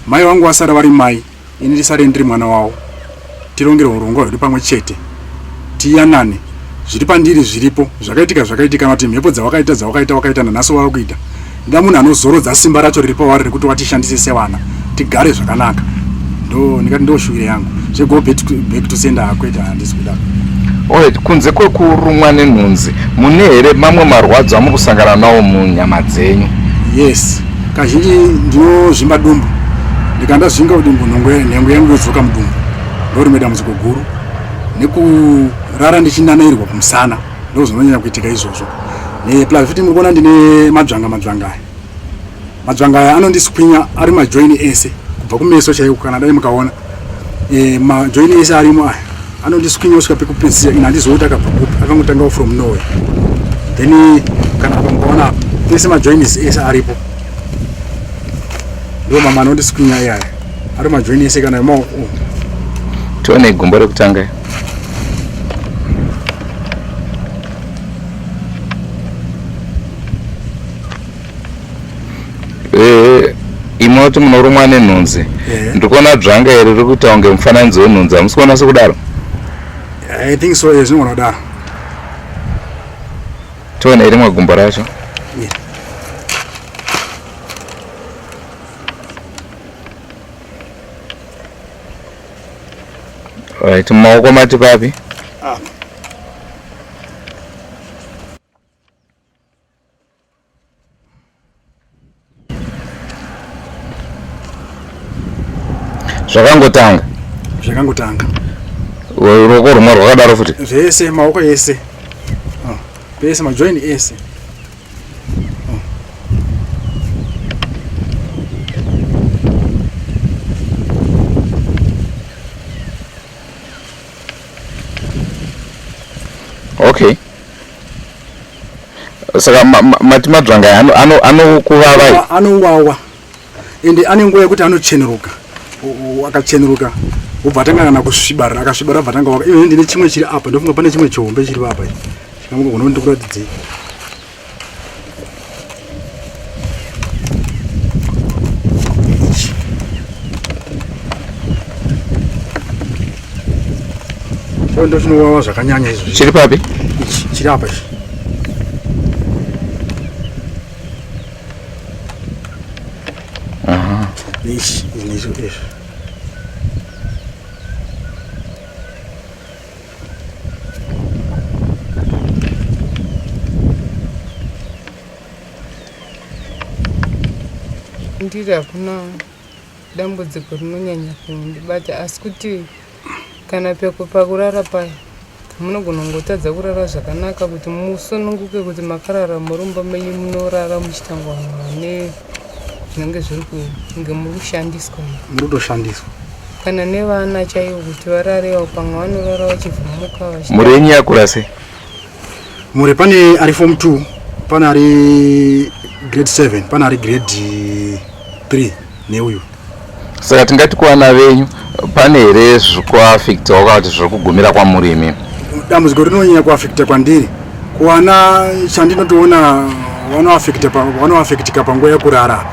mai vangu vasara vari mai, ini ndisare ndiri mwana wavo, tirongere urongwa hwedu pamwe chete, tiyanane. Zviri pandiri zviripo, zvakaitika zvakaitika, kana kuti mhepo dzawakaita dzawakaita wakaita nanhasi wava kuita. Nda munhu anozorodza simba racho riri pavari rekuti watishandise sevana, tigare zvakanaka. Ndo ndikati ndo shuwiro yangu. Zvego back to sender hakwete, handisi kuda. Alright, kunze kwekurumwa nenhunzi, mune here mamwe marwadzo amuri kusangana nawo munyama dzenyu? Yes, kazhinji ndinozvimba dumbu, ndikandazvinga kudumbu nhengo yangu yodzoka mudumbu, ndo rimwe dambudziko guru. Nekurara ndichinanairwa kumusana, ndo zvinonyanya kuitika izvozvo. Neplus futi muri kuona ndine madzvanga, madzvanga aya, madzvanga aya anondiswinya ari majoini ese kubva kumeso chaiko. Kana dai mukaona majoini ese arimo aya anondiswinya kusvika pekupedzisira. Ini handizivi kuti akabva kupi, akangotangawo from nowhere. Then kana apa mukaona apa pese majoinis ese aripo, ndo mamwe anondiswinya iyaya ari majoini ese kana maoko. Tione gumbo rekutanga. Imwe kuti munorumwa nenhunzi. Ndiri kuona dzvanga iri riri kuita kunge mufananidzo wenhunzi, hamusi kuona sekudaro? I think so, zvinogona kudaro. Tione rimwe gumbo racho. Right, mumaoko mati papi? Zvakangotanga. Zvakangotanga. Ruoko rumwe rwakadaro futi. Zvese maoko ese. Oh, pese majoin ese. Oh. Okay. Saka mati madzvanga anokuvava? Anowawa, ende ane nguva yekuti anocheneruka. Akacheneruka wobva atanga kana kusviba, akasviba rabva tanga waka. Iwe ndine chimwe chiri apa, ndofunga pane chimwe chihombe chiri apa chikamugona ndikuratidzei. Ndo chinowawa zvakanyanya izvo. Chiri papi? Ichi chiri apa ichi. Aha. Ichi izvo izvo. Ndiri hakuna dambudziko rinonyanya kundibata, asi kuti kana pakurara paya munogona kungotadza kurara zvakanaka kuti musununguke, kuti makarara murumba menyu munorara muchitangwa nezvinenge zviri kunge muri kushandiswa. Muri kutoshandiswa. Kana nevana chaivo kuti vararewo, pamwe vanorara vachivhumuka. Mhuri yenyu yakura sei? Mhuri pane ari form 2, pane ari grade 7, pane ari grade 3 neuyu. Saka tingati kuvana venyu pane here zviri kuafektawo kana kuti zviri kugumira kwamuri imi? Dambudziko rinonyanya kuafekta kwandiri, kuwana chandinotoona vanoafektika panguva yekurara.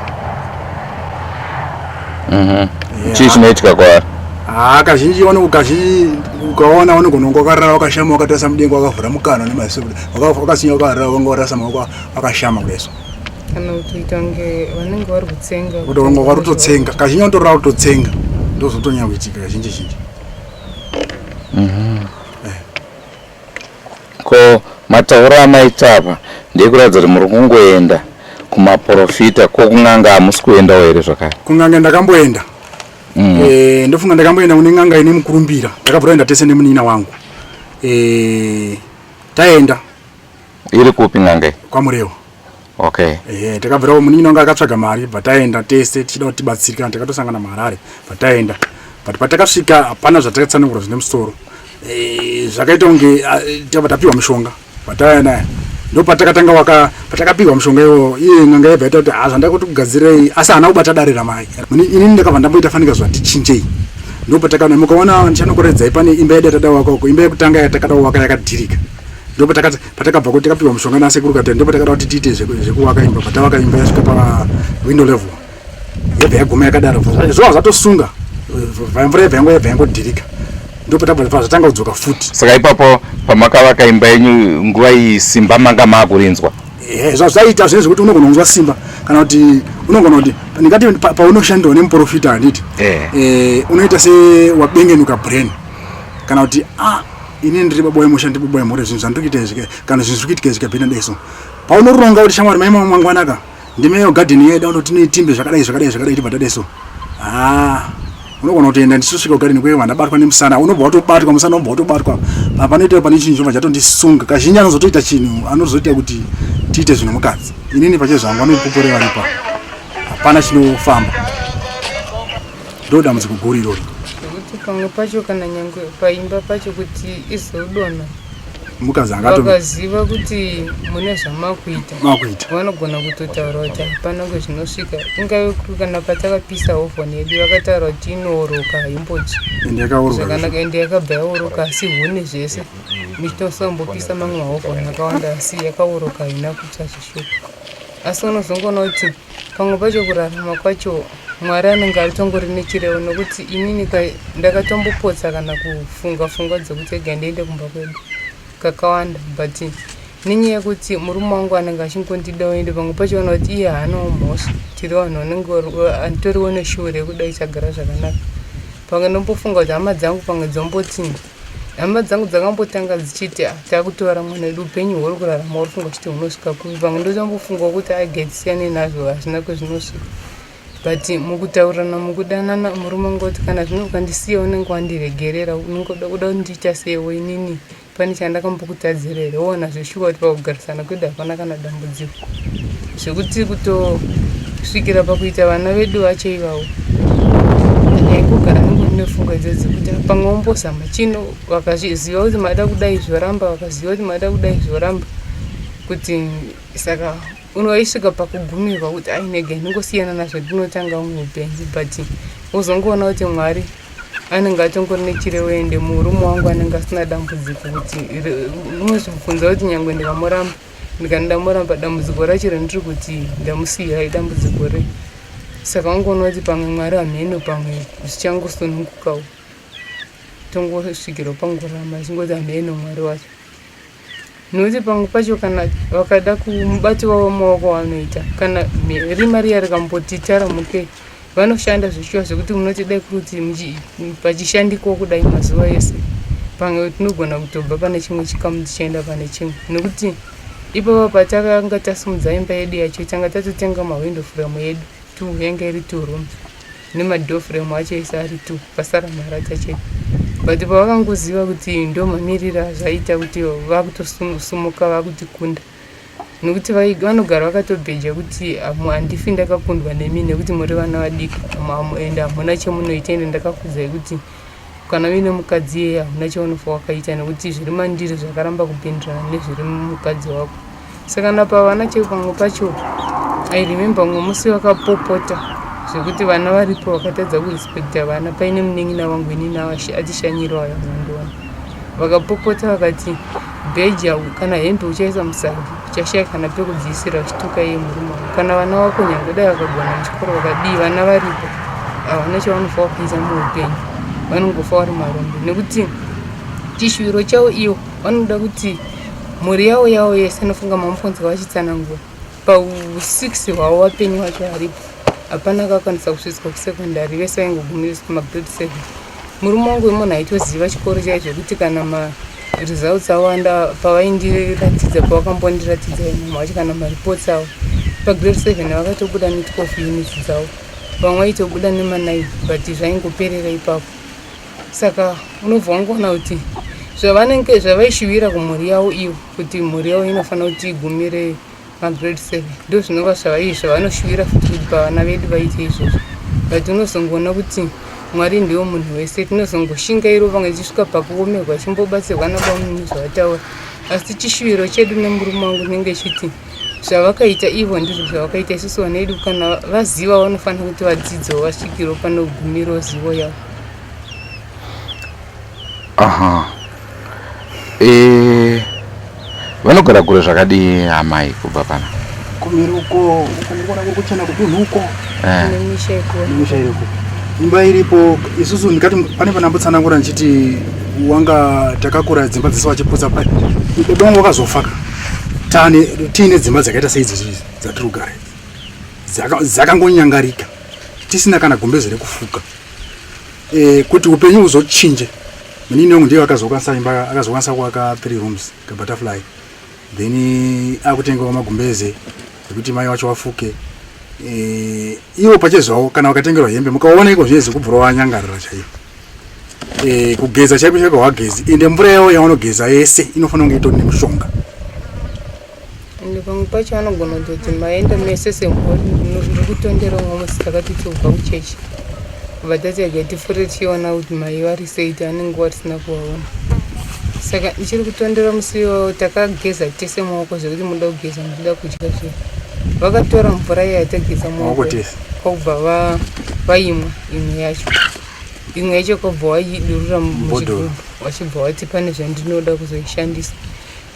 Chii chinoitika kwavari? Haa kazhinji wano kazhinji ukaona unogona kunge wakarara wakashama wakatarisa mudenga wakavhura mukanwa nemaziso wakasinya wakarara wanga warasa maoko akashama kudai so. Kana kutoita kunge vanenge vari kutsenga. Kuti wanga vari kutotsenga kazhinji vanotorara kutotsenga ndozvotonyanya kuitika kazhinji zhinji. Ko matauro amaita apa ndeyekuratidza kuti muri kungoenda kumaporofita ko kun'anga hamusi kuendawo here zvakare? Kun'anga ndakamboenda. Eh, ndofunga ndakamboenda kune n'anga ine mukurumbira ndakabva taenda tese nemunin'ina wangu eh, taenda Iri kupi n'anga iyi? kwaMurewa. Okay. Eh, takabvirawo munin'ina wangu akatsvaga mari bva taenda tese tichida kuti tibatsirikana takatosangana muHarare bva taenda but patakasvika hapana zvatakatsanangura zvine musoro eh, zvakaita kunge ah, tabva tapiwa mushonga patauya naye ndopatakatanga waka patakapiwa mushonga iwowo iye n'anga yabva yaita kuti ha zvandakuti kugadzirei asi haana kubata dare ramai inini ndakabva ndamboita fanika zvatichinjei ndopatakana mukaona ndichanokuredzai pane imba yedu yatada waka uko imba yekutanga yatakada waka yakadhirika ndopatakati patakabva kuti takapiwa mushonga nasekuru katari ndopatakada kuti tiite zvekuwaka imba patavaka imba yasvika pa window level yabva yaguma yakadaro zvova zvatosunga mvura yabva yango yabva yangodhirika ndopatabva pazvatanga kudzoka futi. Saka ipapo pamakavaka imba yenyu nguva iyi simba manga maakurinzwa? Ehe, zvazvaita zvinhu zvekuti unogona kunzwa simba kana kuti unogona kuti ndingati paunoshandirwa nemuprofita handiti eh, unoita sewabengenuka brain kana kuti ah ini ndiri baba wemusha ndiri baba wemhuri zvinhu zvandiri kuita izvi kana zvinhu zviri kuitika izvi kabhina dai so paunoronga kuti shamwari mai mangwanaka ndime garden yedu ano tinoitimbe zvakadai zvakadai zvakadai tibva tadai so ah unogona kutoenda ndichisvika kugarden kweyo vandabatwa nemusana unobva watobatwa musana unobva watobatwa panoita pane chinhu chobva chatondisunga kazhinji anozotoita chinhu anozoita kuti tiite zvinhu mukadzi inini pache zvangu anopupure varipa hapana chinofamba ndo dambudziko guru iroro zvekuti pamwe pacho kana nyangwe paimba pacho kuti izodonha mukadzi angato vakaziva kuti mune zvamakuita makuita vanogona kutotaura kuti hapana kwezvinosvika ingave kuri kana patakapisa hovhoni yedu vakataura kuti inooroka haimbotsvi ende yakaoroka zvakanaka ende yakabva yaoroka asi huni zvese michitosombopisa mamwe mahovhoni akawanda asi yakaoroka haina kutsva zvishupa asi unozongoona kuti pamwe pacho kurarama kwacho Mwari anenge atongori nechirevo nokuti inini ndakatombopotsa kana kufunga fungwa dzekuti ega ndiende kumba kwedu kakawanda but nenyaya yekuti murume wangu anenge achingondidawo ende pamwe pacho ona kuti iye haanawo mhosva tiri vanhu vanenge anditoriwo neshuwo rekuda ichagara zvakanaka pamwe ndombofunga kuti hama dzangu pamwe dzombotii Hama dzangu dzakambotanga dzichiti ah, takutora mwana wedu upenyu hwauri kurarama uri funga uchiti hunosvika kupi pamwe ndotombofungawo kuti agetisiyane nazvo hazvina kwezvinosvika but mukutaurirana mukudanana murume ungoti kana zvino ukandisiya unenge wandiregerera unenge uda kuda kundiita seiwo inini pane chandakambokutadzira here woona zveshuwa kuti pakugarisana kwedu hapana kana dambudziko zvekuti kutosvikira pakuita vana vedu vacho ivavo ndaingogara hangu ndine pfungwa idzodzo dzekuti pamwe wombozama chino vakaziva kuti mada kudai zvoramba vakaziva kuti mada kudai zvoramba kuti saka unoisvika pakugumirwa kuti ai nega ndingosiyana nazvo ndinotanga umwe upenyu but wozongoona kuti mwari anenge atongori nechirevo ende murume wangu anenge asina dambudziko kuti unozvibvunza kuti nyangwe ndikamuramba ndikati ndamuramba dambudziko racho randiri kuti ndamusiyira idambudziko rei saka ungoona kuti pamwe mwari hameno pamwe zvichangosunungukawo tongosvikirwa pangoramba chingoti hameno mwari wacho nokuti pamwe pacho kana vakada kumubati wavo maoko wanoita kana rima riya rikamboti taramukei Vanoshanda zveshuwa zvekuti munoti dai kuri kuti pachishandikwa kudai mazuva ese pamwe tinogona kutobva pane chimwe chikamu tichienda pane chimwe nekuti ipapa patakanga tasimudza imba yedu yacho tanga tatotenga mahwindo frame edu two yanga iri two rooms nemadoor frame acho ese ari two pasara marata chete but pavakangoziva kuti ndo mamiriro azvaita kuti vakutosumuka vakutikunda Nekuti vanogara vakatobheja kuti handifi ndakakundwa nemi nekuti muri vana vadiki ende hamuna chemunoita ende ndakakuudzai kuti kana uine mukadzi iyeye hamuna chaunofa wakaita nekuti zviri mandiri zvakaramba kupindirana nezviri mumukadzi wako saka napavana chepamwe pacho I remember mumwe musi vakapopota zvekuti vana varipo vakatadza kurespecta vana paine munin'ina wangu inini atishanyirawo ayandiona Vakapopota vakati bheja kana hembe uchaisa musaga uchashaya kana pekudziisira uchituka iye murume wako kana vana vako nyange dai vakagona muchikoro vakadii vana varipo havana chavanofa kuita muupenyu. Vanongofa vari marombe nekuti chishuviro chavo ivo vanoda kuti mhuri yavo yavo yese inofunga mamufonzwa vachitsanangura pa6 hwavo vapenyu vacho varipo hapana akakwanisa kusvitswa kusekondari vese vaingogumiriswa kumagrade 7. Murume wangu wemunhu aitoziva chikoro chaizvo zvekuti kana maresults awanda pavaindiratidza, pavakambondiratidza mama vacho kana mareports avo pagrade 7 vakatobuda ne12 units dzavo, vamwe vaitobuda nema9, but zvaingoperera ipapo. Saka unobva wangoona kuti zvavanenge zvavaishuvira kumhuri yavo ivo kuti mhuri yavo inofanira kuti igumire magrade 7, ndo zvinova zvavanoshuwira futi kuti pavana vedu vaite izvozvo. But unozongoona kuti Mwari ndiwo munhu wese. Tinozongoshingairo vamwe tichisvika pakuomerwa chimbobatsirwa nabamunini zvavataura, asi chishuviro chedu nemurume wangu chinenge chiti zvavakaita ivo ndizvo zvavakaita isusu vana vedu. Kana vaziva, vanofanira kuti vadzidzewo vasvikirewo panogumiro zivo yavo. Aha, vanogara kure zvakadii amai kubva pana? Kumiri uko uko ndikuona kuri kuchena kudunhu uko. Nemisha iko. Nemisha iriko, imba iripo. Isusu ndikati pane panambotsanangura ndichiti wanga takakura dzimba dzese vachiputsa. Baba vangu vakazofa ka tane tiine dzimba dzakaita seidzi dzatiri kugara dzakangonyangarika, tisina kana gumbeze rekufuka. Kuti upenyu huzochinje, munini wangu ndiye akazokwanisa imba, akazokwanisa kuvaka three rooms kabutterfly, then akutengawo magumbeze ekuti mai wacho wafuke. Ivo pachezvavo kana vakatengerwa hembe, mukaona iko zvinezi kubvura wanyangarira chaiyo. Kugeza chaiko chaiko hwagezi, ende mvura yavo yavanogeza yese inofanira kunge itori nemushonga. Ende pamwe pacho anogona kutoti maenda mese semhuri. Ndiri kutondera umwe musi takati tobva kuchechi, kubva tati rega tifure tichiona kuti mai vari sei, taane nguva tisina kuvaona. Saka ndichiri kutondera musi iwowo takageza tese maoko, zvekuti muda kugeza muchida kudya zviya, vakatora mvura iya yatageza maoko Maoko tese. Kwakubva vaimwa imwe yacho, imwe yacho kwabva vaidurura Mubhodhoro. muchigubhu, vachibva vati pane zvandinoda kuzoishandisa.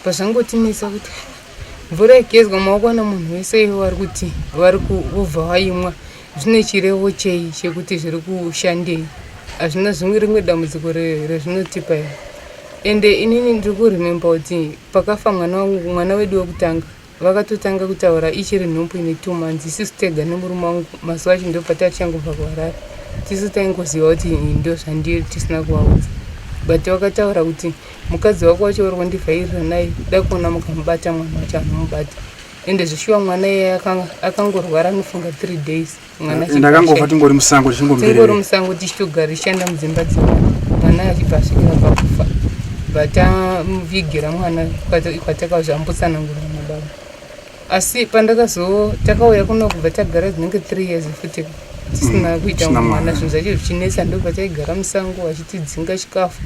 Pazvangotinetsa kuti mvura igezwa maoko nemunhu wese, ivo vari kuti vari kubva vaimwa, zvine chirevo chei chekuti zviri kushandei? Hazvina zvimwe rimwe dambudziko rezvinotipa here? Ende inini ndiri kurememba kuti pakafa mwana wangu, mwana wedu wekutanga, vakatotanga kutaura ichiri nhumbu ine 2 months. Isusu tega nemurume wangu mazuva acho ndobva tatichangobva kuHarare, tisu taingoziva kuti ndo zvandiri, tisina kuvaudza. But vakataura kuti mukadzi wako wacho uri kundivhairira naye, da kuona mukamubata mwana wacho anomubata. Ende zvishuwa mwana iyeye akangorwara anofunga 3 days mwana ende akangofa tingori musango. Tingori tichingomberera musango tichitogara tichienda mudzimba dzemwana, mwana achibva asvikira pakufa. Bva tamuvigira mwana kwatakazvambotsanangurwa nababa. Asi pandakazo takauya kuno kubva tagara dzinenge 3 years futi tisina kuita Tisina mwana. Mwana. Zvinhu zvacho zvichinetsa, ndobva taigara musango vachitidzinga chikafu,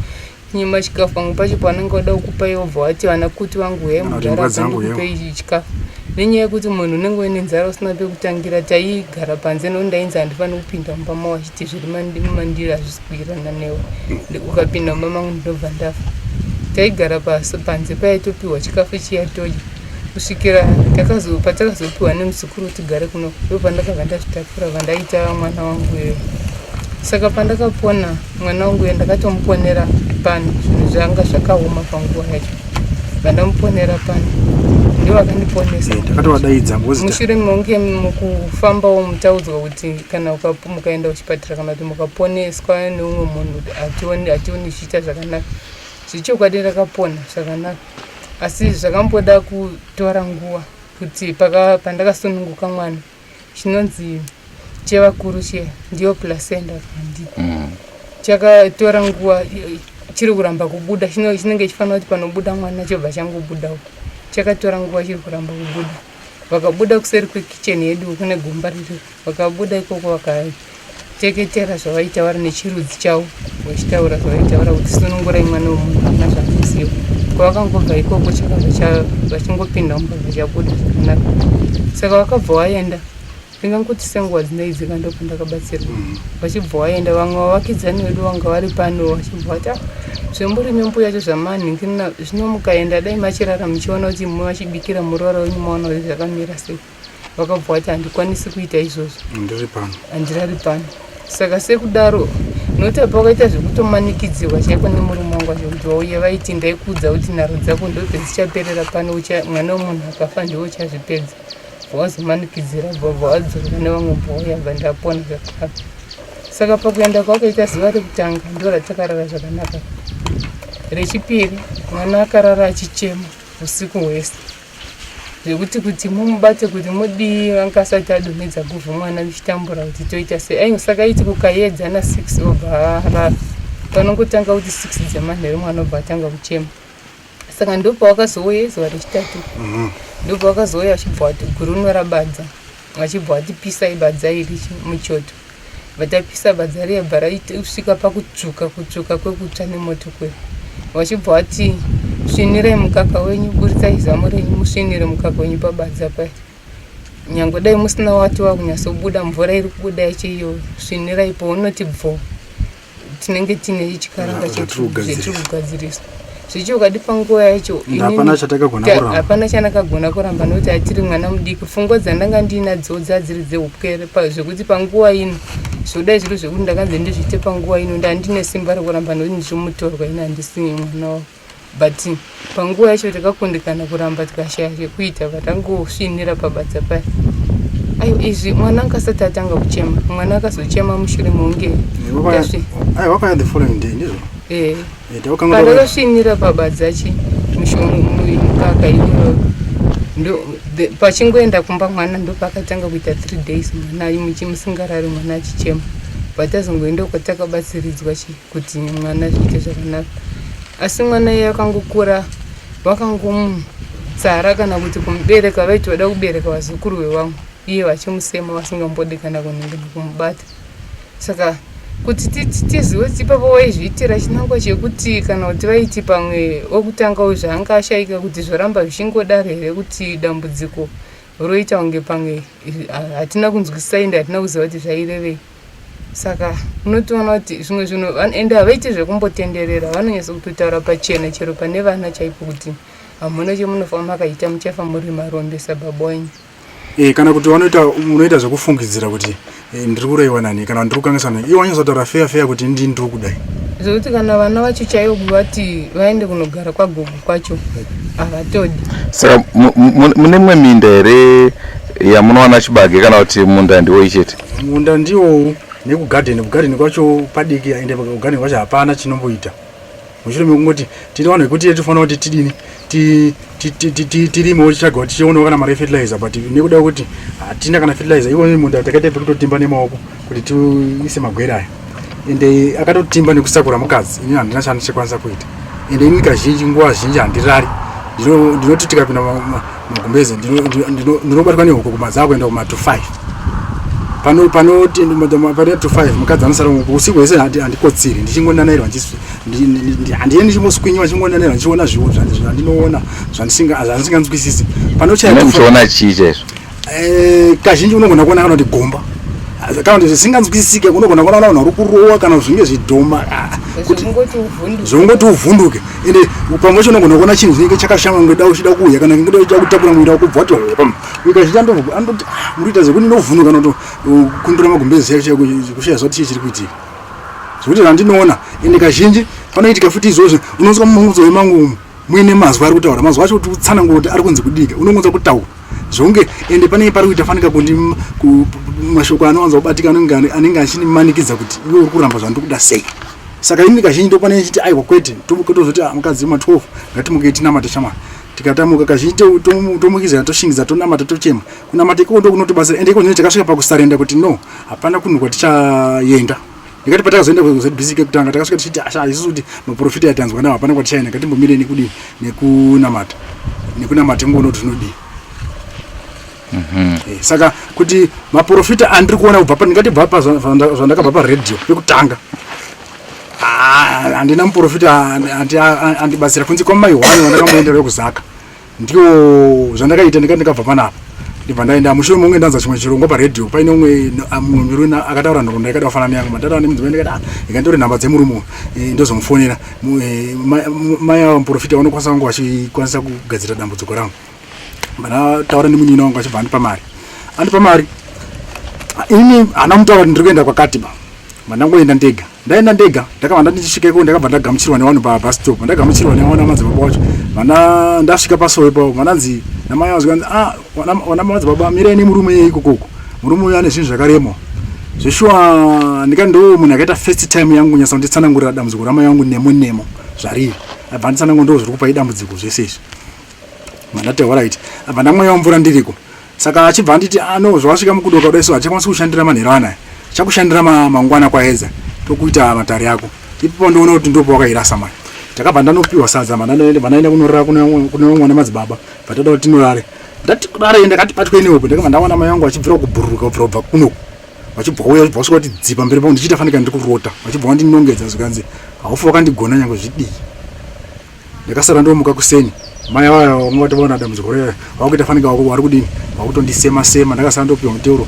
nyima chikafu. Pamwe pacho pavanenge vada kukupa iwo bva vati vana kuti vangu huyai Kana kuti mugara imbwa dzangu. Ndikupei chikafu, nenyaya yekuti munhu unenge uine nzara usina pekutangira. Taigara panze nokuti ndainzi handifaniri kupinda mumba mavo, vachiti zviri mumandiri hazvisi kuirana newe. Ukapinda mumba mangu ndinobva ndafa. Taigara panze paya, topiwa chikafu chiya todya kusvikira patakazopiwa nemuzukuru tigare kuno. Ndo pandakabva ndazvitakura vandaita mwana wangu iyoyo. Saka pandakapona mwana wangu iyoyo, ndakatomuponera pano. Zvinhu zvanga zvakaoma panguva yacho, vandamuponera pano ndo vakandiponesa. Takatovadaidza because Mushure mekunge mukufambawo mutaudzwa kuti kana mukaenda kuchipatara kana kuti mukaponeswa neumwe munhu, hationi hationi zvichiita zvakanaka. Zvechokwadi ndakapona zvakanaka, asi zvakamboda kutora nguva kuti pandakasununguka mwana, chinonzi chevakuru chiya ndiyo placenta kandi chakatora nguva chiri kuramba kubuda. Chinenge chifanira kuti panobuda mwana chobva changobudawo. Chakatora nguva chiri kuramba kubuda. Vakabuda kuseri kwekicheni yedu kune gomba riri, vakabuda ikoko vakateketera zvavaita vari nechirudzi chavo, vachitaura zvavaitaura kuti sunungurai mwana wemunhu haana zvaanoziva. Kwavakangobva ikoko chakabva vachingopinda mumba vachabuda zvakanaka. Saka vakabva vaenda, ndingangoti senguva dzinaidzika ndopandakabatsirwa. Vachibva vaenda, vamwe vavakidzani vedu vanga vari pano vachibva vati, "Ah, zvemurimi mbuya yacho zvamanhingirina zvino, mukaenda dai machirara muchiona kuti machibikira muroora wenyu, maona kuti zvakamira sei." Vakabva vati, "Handikwanisi kuita izvozvo." Ndiri pano. Handirari pano. Saka sekudaro Nokuti apa wakaita zvekutomanikidzirwa chaiko nemurume wangu wacho kuti wauye vaiti ndaikuudza kuti nharo dzako ndopedzichaperera pano mwana wemunhu akafa ndiwe uchazvipedza. Wazomanikidzira bva bva wadzorwa nevamwe bva bva ndapona zvakanaka. Saka pakuenda kwakaita zuva rekutanga ndo ratakarara zvakanaka. Rechipiri mwana akarara achichema usiku hwese zvekuti kuti mumubate kuti mudii vanga asati adonhedza guvhu mwana ndichitambura kuti toita sei aiwa saka iti kukayedza na 6 obva arara panongotanga kuti 6 dzemanheru mwana obva atanga kuchema saka ndopawakazouya zuva rechitatu mhm. ndopawakazouya vachibva vati guruno rabadza vachibva vati pisai badza iri muchoto vatapisa badza riya bva raisvika pakutsvuka kutsvuka kwekutsva nemoto kuya vachibva vati svinirai mukaka wenyu buritsai zamu renyu musvinire mukaka wenyu pabadza paya nyange dai musina wati wakunyatsobuda mvura iri kubuda yacho iyo svinirai paunoti bvo tinenge tine chikaranga chetiri kugadzirisa zvechokwadi panguva yacho hapana chandakagona kuramba nokuti atiri mwana mudiki pfungwa dzandanga ndiinadzo dzadziri dzeupwere zvekuti panguva ino zvodai zviri zvekuti ndakanzi ndizviite panguva ino ndandine simba rekuramba nokuti ndiri mutorwa ini handisi mwana wavo but panguva yacho takakundikana kuramba tikashaya chekuita vatangosvinira pabadza paya ayo izvi mwana anga asati atanga kuchema mwana akazochema mushure meunge wakauya the following day ndizvo eh, eh pandakasvinira pabadza chi mukaka iyoyo pachingoenda kumba mwana ndopakatanga kuita three days mwana musingarari mwana achichema patazongoenda uko takabatsiridzwa chi kuti mwana zviite zvakanaka asi mwana iye akangokura vakangomutsara kana kuti kumubereka vaiti vada kubereka vazukuru vevamwe iye vachimusema vasingambodi kana kunenge kumubata saka kuti tizive kuti ipapo vaizviitira chinangwa chekuti kana kuti vaiti pamwe wekutangawo zvaanga ashaika kuti zvoramba zvichingodaro here kuti dambudziko roita kunge pamwe hatina kunzwisisa ende hatina kuziva kuti zvairevei saka unotoona kuti zvimwe zvinhu ende havaiti zvekumbotenderera vanonyatsa kutotaura pachena chero pane vana chaipo kuti hamuna chemunofa makaita muchafa muri marombe sababa wenyu e, kana kuti vanoita unoita zvekufungidzira kuti e, ndiri kuroiwa nani kana ndiri kukanganisa nani iwo wanyatsotaura feya feya kuti ndi ndiri kudai zvekuti kana vana vacho chaivo kuvati vaende kunogara kwagogo kwacho havatodi saka mune mimwe minda here yamunowana chibage kana kuti munda ndiwoyi chete munda ndiwowu nekugadheni kugadheni kwacho padiki ende kugadheni kwacho hapana chinomboita mushure mekungoti tiri vanhu vekuti tofanira kuti tidini tirimewo tichagawo tichionawo kana mari yefertilizer but nekuda kwekuti hatina kana fertilizer iwo munda takaita pekutotimba nemaoko kuti tiise magwere aya ende akatotimba nekusakura mukadzi ini handina chandichikwanisa kuita ende ini kazhinji nguva zhinji handirari ndinoti tikapinda magumbeze ndinobatwa nehuku kumadza kuenda kuma to 5 pano panoti pane to 5 mukadzi anosara usiku hwese handikotsiri ndichingonanairwa handiye ndichingoswinyiwa ndichingonanairwa ndichiona zviwo zvandinoona zvandisinganzwisisi panochaimuchiona chii chaizvo eh, kazhinji unogona kuona kana kuti gomba kana kuti zvisinganzwisisike unogona kuona vanhu vari kurowa kana zvinge zvidhoma ah, kuti zvongoti uvhunduke ende pamwe chacho unogona kuona chinhu chinenge chakashama kunge da uchida kuuya kana kunge uchida kutakura mwiri wako kubva wati pam ukazhinji andoti ah, muri kuita zvekuti ndovhunduka notokundura magumbezi chaiko kushaya zva kuti chii chiri kuitika zvekuti zvandinoona ende kazhinji panoitika futi izvozvo unonzwa mumunzove mangu umu muine mazwi ari kutaura mazwi acho kuti utsanangura kuti ari kunzi kudika unongonzwa kutaura zvonge ende panenge pari kuita fanika kundi mashoko anowanza kubatika anenge anenge achindimanikidza kuti iwe uri kuramba zvandiri kuda sei saka ini kazhinji ndopane chiti aiwa kwete tozoti ah, mukadzi ma 12 ngatimukei tinamate shamwari tikatamuka kazhinji tomukizira toshingidza tonamata tochema kunamata ikoko ndokunotibatsira ende iko zvino takasvika pakusarenda kuti no hapana kunhu kwatichaenda ndikati patakazoenda kuzbc kekutanga takasvika tichiti asha isusu kuti maprofita yatanzwa nawo hapana kwatichaenda ngatimbomire nekudii nekunamata nekunamata tingoona kuti zvinodii mm-hmm. eh, saka kuti maprofita andiri kuona kubva ndingati bva zvandakabva paredhiyo pekutanga ah, handina muprofita andibatsira kunze kwamai one wandakamboendera wekuzaka Ndiwo zvandakaita ndikati ndikabva panapa ndibva ndaenda mushure mekunge ndanzwa chimwe chirongwa paredhiyo paine umwe mumwe murume akataura nhoroondo yakada kufanana neyangu mandataura nemudzimai ndikati ah rega nditore nhamba dzemurume uyu eh, ndozomufonera eh, mai ava muprofita vanokwanisa kunge vachikwanisa kugadzira dambudziko rangu ndataura nemunin'ina wangu achibva andipa mari andipa mari ini hana mutaura kuti ndiri kuenda kwakati ba mandangoenda ndega Ndaenda ndega, ndakabva ndandichisvika ikoko ndakabva ndagamuchirwa nevanhu pabus stop. Ndagamuchirwa nevanhu madzibaba wacho. Vana ndasvika pasowe pavo, vananzi namai vangu zvikanzi ah vana madzibaba mirai nemurume iye ikokoko. Murume uyu ane zvinhu zvakarema. Zveshuwa ndikati ndo munhu akaita first time yangu kunyatsa kunditsanangurira dambudziko ramai vangu nemo nemo zvariri. Abva anditsanangura ndo zviri kupai dambudziko zvese izvi. Mandati alright. Abva ndamweya mvura ndiriko. Saka achibva anditi ah no zvawasvika mukudoka kudai so hachakwanisi kushandira manheru anaya. Chakushandira mangwana kwaedza tokuita matare ako. Ipapo ndoona kuti ndipo wakairasa mari. Takabva ndanopiwa sadza mandaenda kunorara kune vamwe vana madzibaba. Vatoda kuti tinorare. Ndati kudare ndakati batwe nehope ndakabva ndaona mai vangu vachibvira kubhururuka kubvira kubva kunoku. Vachibva uya vachibva vasvika kuti dzi pamberi pangu ndichiita fanika ndiri kurota. Vachibva vandinongedza zvikanzi haufi wakandigona nyangwe zvidii. Ndakasara ndomuka kuseni mai vaya vanga vatovaona dambudziko raya vakuita fanika wako wari kudini vakutondisema sema ndakasara ndopiwa muteuro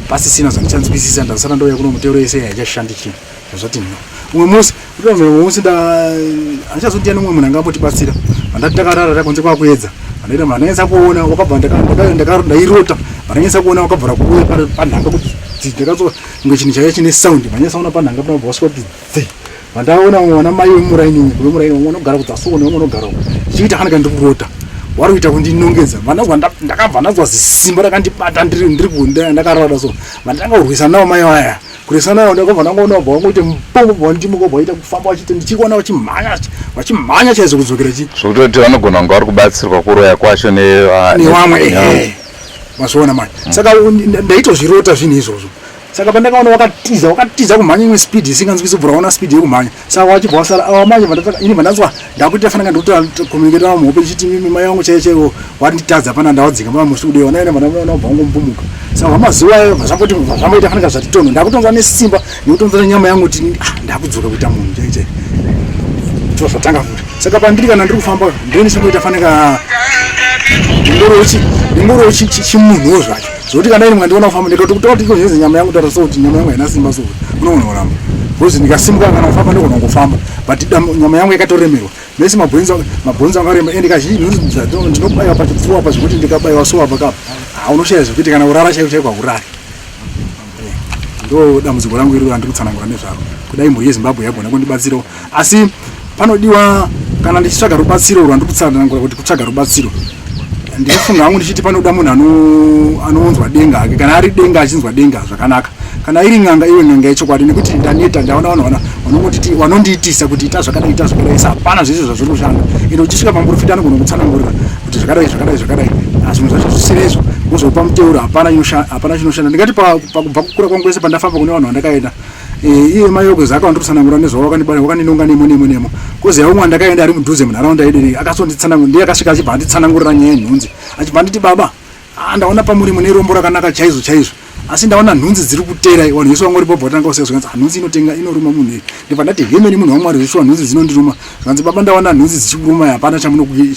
pasisina zvandichanzwisisa ndasara ndouya kuno muteuro yese haichashandi chinhu zvati no umwe musi umwe musi nda handichazondiya nomumwe munhu anga ambotibatsira vandati takarara takunze kwakuedza vandaita vandanyatsa kuona wakabva ndairota vandanyatsa kuona wakabvura kuuya panhanga kuti ndakatso kunge chinhu chaiva chine sound vandanyatsa kuona panhanga panobva wasvika kuti dzi vandaona vamwe vana mai vemuraini vemuraini vamwe vanogara kudzasi uko nevamwe vanogara uko ndichiita kana ndiri kurota wari kuita kundinongedza vanazwa ndakabva ndazwa zisimba rakandibata ndiri ndiri ndakarara so vandanga kurwisana navo mai vaya kurwisana navo ndakabva ndangoona bva vangoite mupombo bva vandimuka bva vaita kufamba vachiti ndichikuona vachimhanya vachimhanya chaizvo kudzokera chi zvekutoti vanogona kunge vari kubatsirwa kuroya kwacho nevamwe ehe mazviona manje saka ndaitozvirota zvinhu izvozvo Saka pandakaona wakatiza wakatiza kumhanya imwe speed isinganzwisi kubvura waona speed yekumhanya saka wachibva wasara awa manje vandataka ini vandanzwa ndakuita fanaka ndikuta communicate navo muhope ndichiti mimi mai vangu chaiyo chaiwo wanditadza pana ndawadzika mama musi kudewa naye vana vabva vangombumuka saka vamazuva ayo zvamboti zvamboita fanaka zvati tono ndakutonzwa nesimba nekutonzwa nenyama yangu kuti ah, ndakudzoka kuita munhu chaiyo chaiyo ndizvo zvatanga futi saka pandiri kana ndiri kufamba ndini ndichingoita fanaka ndingoriwo chimunhuwo zvacho Zvekuti kana ini mwandiona kufamba ndikati kuti kuti kozveze nyama yangu tara so kuti nyama yangu haina simba so unoona kuramba. Because ndikasimuka kana kufamba ndogona kungofamba but nyama yangu yakatoremerwa. Mese mabhonzo mabhonzo anga arema ende kazhinji ndinobaiwa pachipfuwa apa zvekuti ndikabaiwa so apa kapa. Ah unoshaya zvekuti kana kurara chaiko chaiko haurari. Ndo dambudziko rangu iri randiri kutsanangura nezvaro. Kudai mhuri yeZimbabwe yagona kundibatsirawo asi panodiwa kana ndichitsvaga rubatsiro rwandiri kutsanangura kuti kutsvaga rubatsiro ndinofunga hangu ndichiti panoda munhu anounzwa denga hake kana ari denga achinzwa denga zvakanaka kana iri n'anga iwe n'anga yechokwadi nekuti ndaneta ndaona vanhu vanongotiti vanondiitisa kuti ita zvakadai ita zvakadai sa hapana zvese zvazviri kushanda ende uchisvika pamuprofita anogona kutsanangurira kuti zvakadai zvakadai zvakadai ah, zvinhu zvacho zvisiri izvo wozopa muteuro hapana chinoshanda ndingati pakubva kukura kwangu kwese pandafamba kune vanhu vandakaenda Eh, iye mai yokuzi akandotsanangura nezvavo vakandibara vakandinonga nemo nemo nemo kozi yaumwe andakaenda ari mudhuze munharaunda yedu iyi akasonditsanangura ndiye akasvika achibva anditsanangurira nyaya yenhunzi achibva anditi baba ah, ndaona pamuri mune rombo rakanaka chaizvo chaizvo asi ndaona nhunzi dziri kutera vanhu vese vangori bobva vatanga kuseka zvikanzi ah, nhunzi inotenga inoruma munhu iyi ndibva ndati hemeni munhu wamwari zveshuwa nhunzi dzinondiruma zvikanzi baba ndaona nhunzi dzichikuruma hapana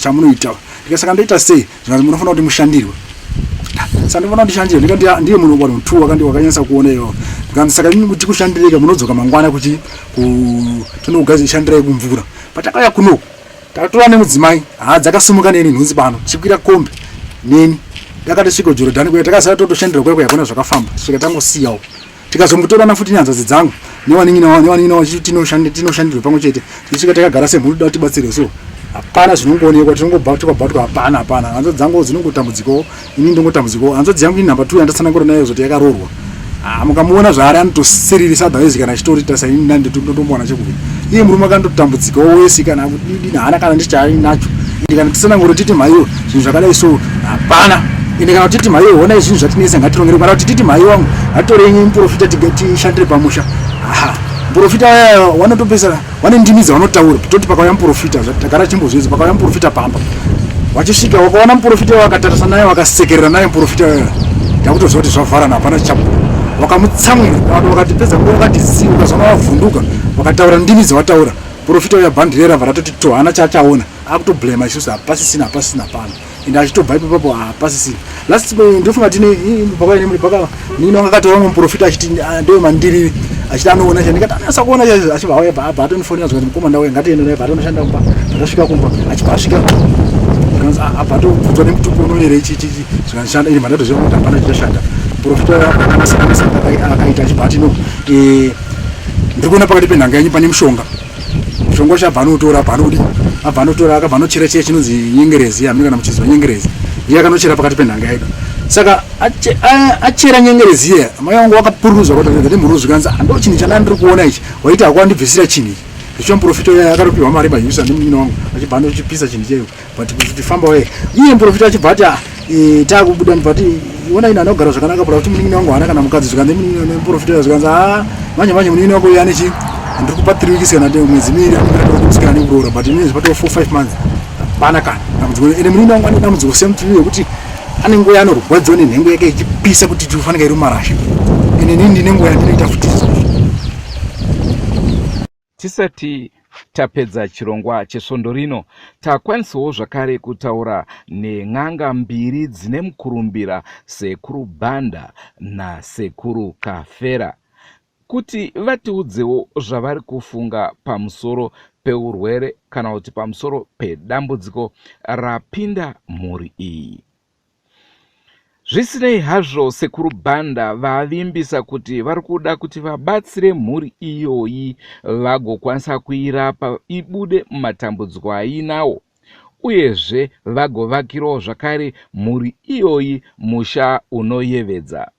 chamunoita ndikasaka ndoita sei zvikanzi munofanira kuti mushandirwe saka ndinofanira ndishandire ndikati ndiye munhu vanhu two wakandi wakanyanyisa kuona iwawo ndikanzi saka imi kuti kushandireka munodzoka mangwana kuchi tinogazishandirai kumvura patakauya kunoku takatora nemudzimai haa dzakasimuka neni nhunzi pano tichikwira kombi neni ndakati sviko jorodhani kuya takasara totoshandira kuya kuya hakuna zvakafamba svika tangosiyawo tikazombotorana futi nehanzvadzi dzangu newanin'ina newanin'ina wacho tinoshandirwa pamwe chete tichisvika takagara semhuri toda tibatsirwe so hapana zvinongoonekwa tinongobatwa batwa hapana hapana hanzvadzi dzangu dzinongotambudzikawo ini ndongotambudzikawo hanzvadzi yangu inumber two yandatsanangura nayo zoti yakaroorwa ah, mukamuona zvaari anotosiririsa otherwise kana achitorita saini ndandotombowana chekuvi iye murume akandotambudzikawo wese kana kudidi haana kana ndichaainacho ende kana tisananguro titi mhaiwo zvinhu zvakadai so hapana ende kana titi mhaiwo honai zvinhu zvatinetsa ngatirongere kana kuti titi mhaiwo wangu ngatitorei muprofita tishandire pamusha aha muprofita waya wanotopesana wane ndimi dzavanotaura toti pakauya muprofita tagara chimbozviedza pakauya muprofita pamba wachisvika wakaona muprofita wakatarisa naye wakasekerera naye muprofita waya takutoziva kuti zvavharana hapana chichabuda wakamutsamwira wakati pedza nguva wakati zii ukazoona wavhunduka wakataura ndimi dzawataura profita uya bhandi riya rabva ratoti to haana chaachaona akutoblema isusu hapasisina hapasisina pano ende achitobva ipapapo hapasisina last eh, ndofunga tine pakaine paka nini wanga akatora umwe muprofita achiti ah, ndewe mandiriri achiti anoona cha ndikati anasa kuona chaizvo achibva auya bva abva atonifonera zvikati mukoma ndauya ngatiende naye bva atonoshanda kumba patasvika kumba achibva asvika zvikanzi ah, abva atobvunzwa nemutupo unoyera ichi ichi ichi zvikanishanda ini mandatoziva kuti hapana chichashanda muprofita akaita achibva ati no eh, Ndiri kuona pakati penhanga yenyu pane mushonga. Mushonga wacho abva anotora abva anodi abva anotora akabva anochera chiya chinonzi nyengerezi hameno kana muchiziva nyengerezi. Iye akanochera pakati penhanga yedu. Saka achera nyengerezi iye mai vangu vakapuruzwa kuti ndati mhuruzu kanzi ndo chinhu chandanga ndiri kuona ichi waita hako wandibvisira chinhu ichi. Ndicho muprofita uya akatopihwa mari maUSA nemunin'ina wangu achibva anochipisa chinhu chaicho. But kuti famba wee iye muprofita achibva ati ah, eh, takubuda ndibva ati ona ini anogara zvakanaka pura kuti munin'ina wangu haana kana mukadzi zvikanzi muprofita zvikanzi a ah, manje manje munin'ina wako uyo ane chii ndiri kupa three weeks kana mwedzi miiri musikana nekuroora but ini zvipatoo four five months hapana kana dambudziko ende munin'ina wangu ane dambudziko same to you yekuti ane nguva yanorwadziwa nenhengo yake ichipisa kuti tifanike iri mumarasha ende inini ndine nguva yandinoita futi izvozvo. Tisati tapedza chirongwa chesvondo rino, takwanisawo zvakare kutaura nen'anga mbiri dzine mukurumbira, Sekuru Banda naSekuru Kafera, kuti vatiudzewo zvavari kufunga pamusoro peurwere kana kuti pamusoro pedambudziko rapinda mhuri iyi. Zvisinei hazvo, Sekuru Banda vavimbisa kuti vari kuda kuti vabatsire mhuri iyoyi vagokwanisa kuirapa ibude mumatambudziko ainawo uyezve vagovakirawo zvakare mhuri iyoyi musha unoyevedza.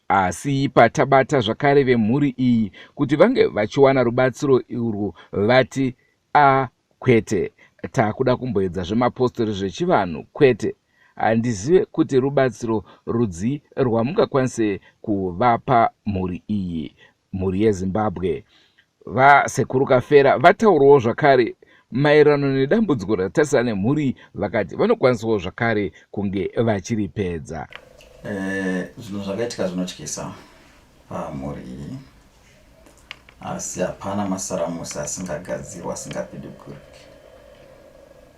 Asi patabata zvakare vemhuri iyi kuti vange vachiwana rubatsiro urwu vati A kwete, takuda kumboedza zvemapostori zvechivanhu kwete. Handizive kuti rubatsiro rudzii rwamungakwanise kuvapa mhuri iyi, mhuri yeZimbabwe. VaSekuru Kafera vataurawo zvakare maererano nedambudziko ratarisana nemhuri iyi vakati vanokwanisawo zvakare kunge vachiripedza. Eh, zvinhu zvakaitika zvinotyisa pamhuri iyi Asi hapana masaramusi asingagadzirwa asingapidiguriki.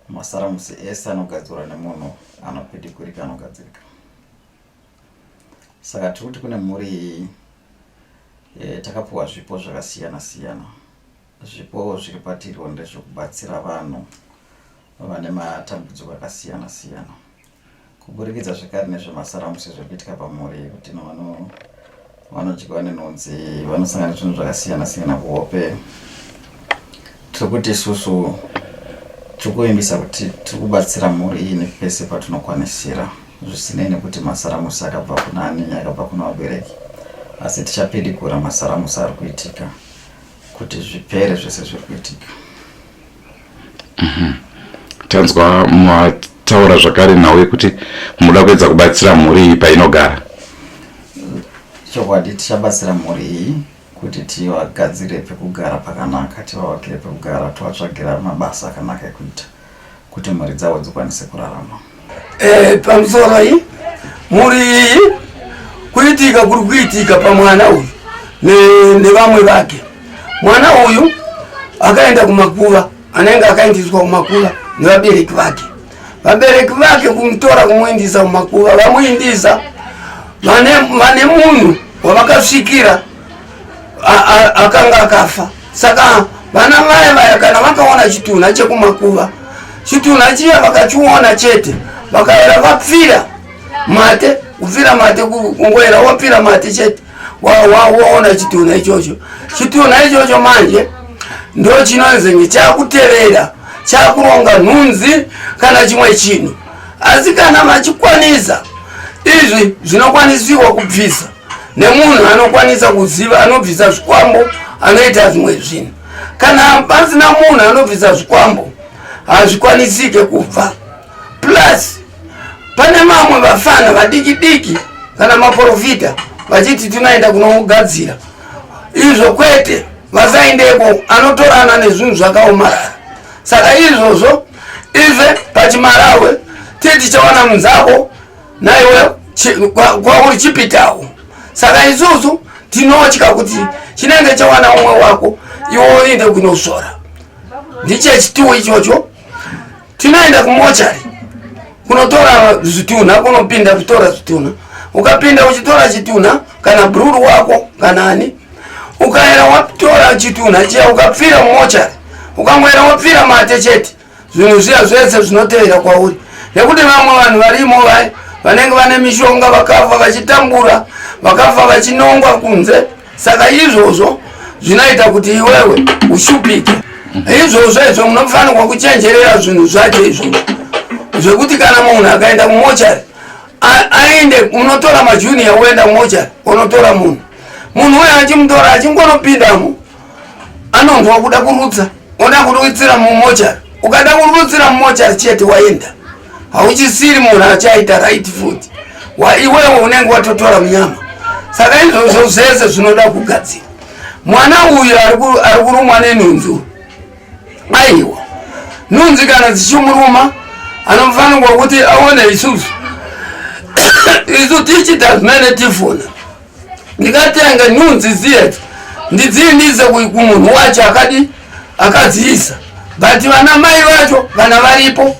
Masaramusi ese anogadzirwa nemunhu anopidigurika anogadzirika. Saka tiri kuti kune mhuri iyi e, takapiwa zvipo zvakasiyana siyana. Zvipo zviri patiriwo ndezvekubatsira vanhu vane matambudziko akasiyana siyana. Kuburikidza zvekare nezvemasaramusi zviri kuitika pamhuri kuti vanodyiwa nenhunzi vanosangana nezvinhu zvakasiyana siyana kuhope tiri kuti isusu tiri kuvimbisa kuti tiri kubatsira mhuri iyi nepese patinokwanisira zvisinei nekuti masaramusi akabva kunani akabva kuna vabereki asi tichapidikura masaramusi ari kuitika kuti zvipere zvese zviri kuitika. Mhm. Tanzwa mataura zvakare nhau yekuti munoda kuedza kubatsira mhuri iyi painogara. Chokwadi tichabatsira mhuri iyi kuti tivagadzire pekugara pakanaka, tivavakire pekugara, tovatsvagira mabasa akanaka ekuita kuti mhuri dzavo dzikwanise kurarama. Eh, pamusoro iyi mhuri iyi kuitika kuri kuitika pamwana uyu nevamwe vake mwana uyu akaenda kumakuva anenge akaendiswa kumakuva nevabereki vake vabereki vake kumutora kumuindisa kumakuva vamuindisa vane munhu wavakasvikira akanga akafa saka vana vaya vaya kana vakaona chitunha chekumakuva chitunha chiya vakachiona chete vakaera vapfira mate kupfira mate kungoera wapfira mate chete waona chitunha ichocho chitunha ichocho manje ndo chinonzi chakutevera chakuronga nhunzi kana chimwe chinhu asi kana vachikwanisa izvi zvinokwanisiwa kubvisa nemunhu anokwanisa kuziva anobvisa zvikwambo anoita zvimwe zvinhu kana pasina munhu anobvisa zvikwambo hazvikwanisike kubva plus pane mamwe vafana vadiki diki kana maprofita vachiti tinoenda kunomugadzira izvo kwete vasaendeko anotorana nezvinhu zvakaomarara saka izvozvo ive pachimarawe tiri tichawana munzako naiwe kwauri chipitawo saka isusu tinotya kuti chinenge chawana umwe wako iwe uinde kunosvora ndichechituwo ichocho tinoenda kumochari kunotora zvitunha kunopinda kutora zvitunha ukapinda uchitora chitunha kana bruru wako kana ani ukaera watora chitunha chiya ukapfira mumochari ukangoera wapfira mate chete zvinhu zviya zvese zvinotevera kwauri nekuti vamwe vanhu varimo vaye vanenge vane mishonga vakafa vachitambura vakafa vachinongwa kunze saka izvozvo Zvinoita kuti iwewe ushupike. Izvozvo izvo munofanirwa kuchenjerera zvinhu zvacho izvozvo, zvekuti kana munhu akaenda kumochari, aende unotora majunior, woenda kumochari unotora munhu. Munhu uyo achimutora, achingonopindamo anonzwa kuda kurutsa, oda kurutsira mumochari. Ukada kurutsira mumochari chete, waenda, hauchisiri munhu achaita right futi. Iwewe unenge watotora munyama. Saka izvozvo zvese zvinoda kugadzira. Mwana uyu ari kurumwa nenhunzi. Aiwa, nhunzi kana dzichimuruma anofanirwa kuti aone isusu. Isu tichita zvimene tifuna, ndikatenga nhunzi ziyedzo ndidziindise kumunhu wacho akadi akadziisa, but vana mai vacho kana varipo,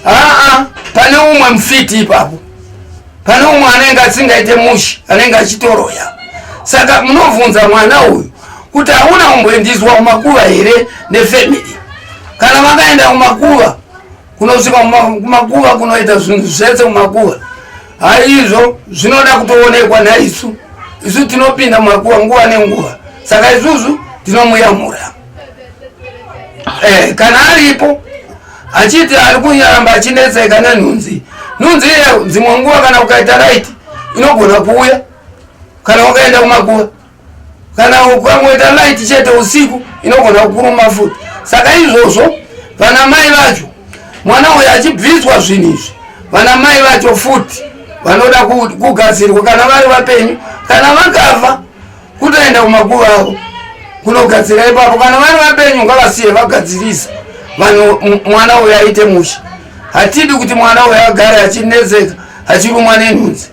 aa, pane umwe mufiti ipapo, pane umwe anenge asingaite mushi, anenge achitoroya. Saka munovhunza mwana uyu kuti hauna kumboendiswa kumakuva here nefamily? Kana vakaenda kumakuva, kunosvika kumakuva, kunoita zvinhu zvese kumakuva, haizvo zvinoda kutoonekwa naisu. Isu tinopinda mumakuva nguva nenguva, saka isusu tinomuyamura. Kana aripo achiti ari kunyaramba achinetseka nenhunzi, nhunzi iye dzimwe nguva kana ukaita right inogona kuuya kana wakaenda kumakuva. Kana ukangoita light chete usiku, inogona kukuruma futi. Saka izvozvo vana mai vacho, mwana uyu achibviswa zvinhu izvi, vana mai vacho futi vanoda kugadzirwa kana vari vapenyu. Kana vakafa, kutoenda kumakuva avo kunogadzira ipapo. Kana vari vapenyu, ngavasiye vagadzirisa vanhu, mwana uyu aite mushe. Hatidi kuti mwana uyu agare achinetseka achirumwa nenhunzi.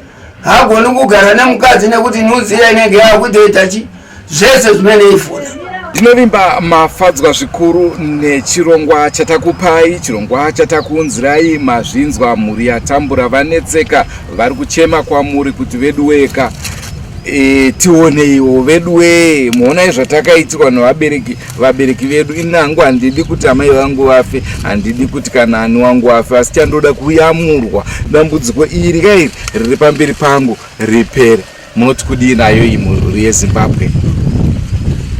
Haagoni kugara nemukadzi nekuti nhunzi iya inenge yakutoita chi zvese zvimene ifuna. Ndinovimba mafadzwa zvikuru nechirongwa chatakupai, chirongwa chatakuunzirai. Mazvinzwa, mhuri yatambura, vanetseka, vari kuchema kwamuri kuti vedu weka, tioneiwo vedu wee, muonai zvatakaitirwa nevabereki, vabereki vedu. Inangu handidi kuti amai vangu vafe, handidi kuti kana ani wangu afe, asi chandoda kuyamurwa, dambudziko iri kairi riri pamberi pangu ripere. Munoti kudii nayo iyi mhuri yeZimbabwe?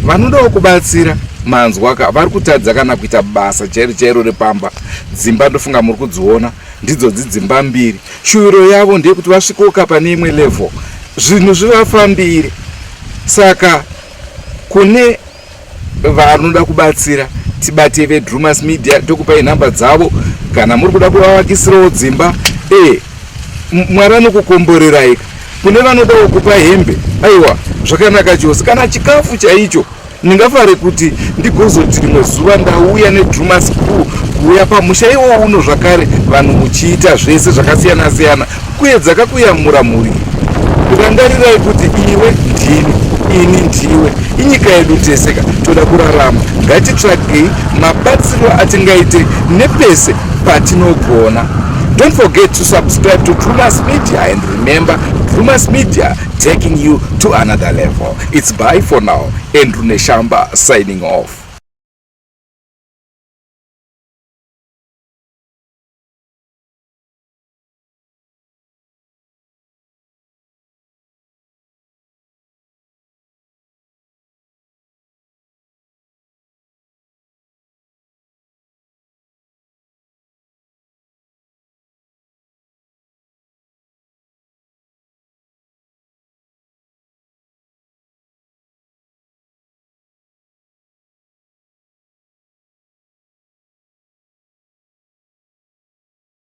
Vanodawo kubatsira, manzwa ka, vari kutadza kana kuita basa chairo chairo repamba. Dzimba ndofunga muri kudziona, ndidzodzi dzimba mbiri. Shuviro yavo ndeyekuti vasvikoka pane imwe level, zvinhu zvivafambire. Saka kune vanoda kubatsira, tibate veDrumas Media, tokupai nhamba dzavo. Kana muri kuda kuvavakisirawo dzimba, Mwari anokukomborerai. Kune vanodawo kupa hembe, aiwa, zvakanaka chose, kana chikafu chaicho. Ndingafare kuti ndigozoti rimwe zuva ndauya neDrumas crew kuuya pamusha iwowo uno zvakare, vanhu muchiita zvese zvakasiyana siyana kuedza kakuyamura mhuri. Rangarirai kuti iwe ndini, ini ndiwe, inyika yedu teseka, toda kurarama. Ngatitsvagei mabatsiro atingaite nepese patinogona. Don't forget to subscribe to Drumas Media and remember, Drumas Media, taking you to another level. It's bye for now. Andrew Neshamba signing off.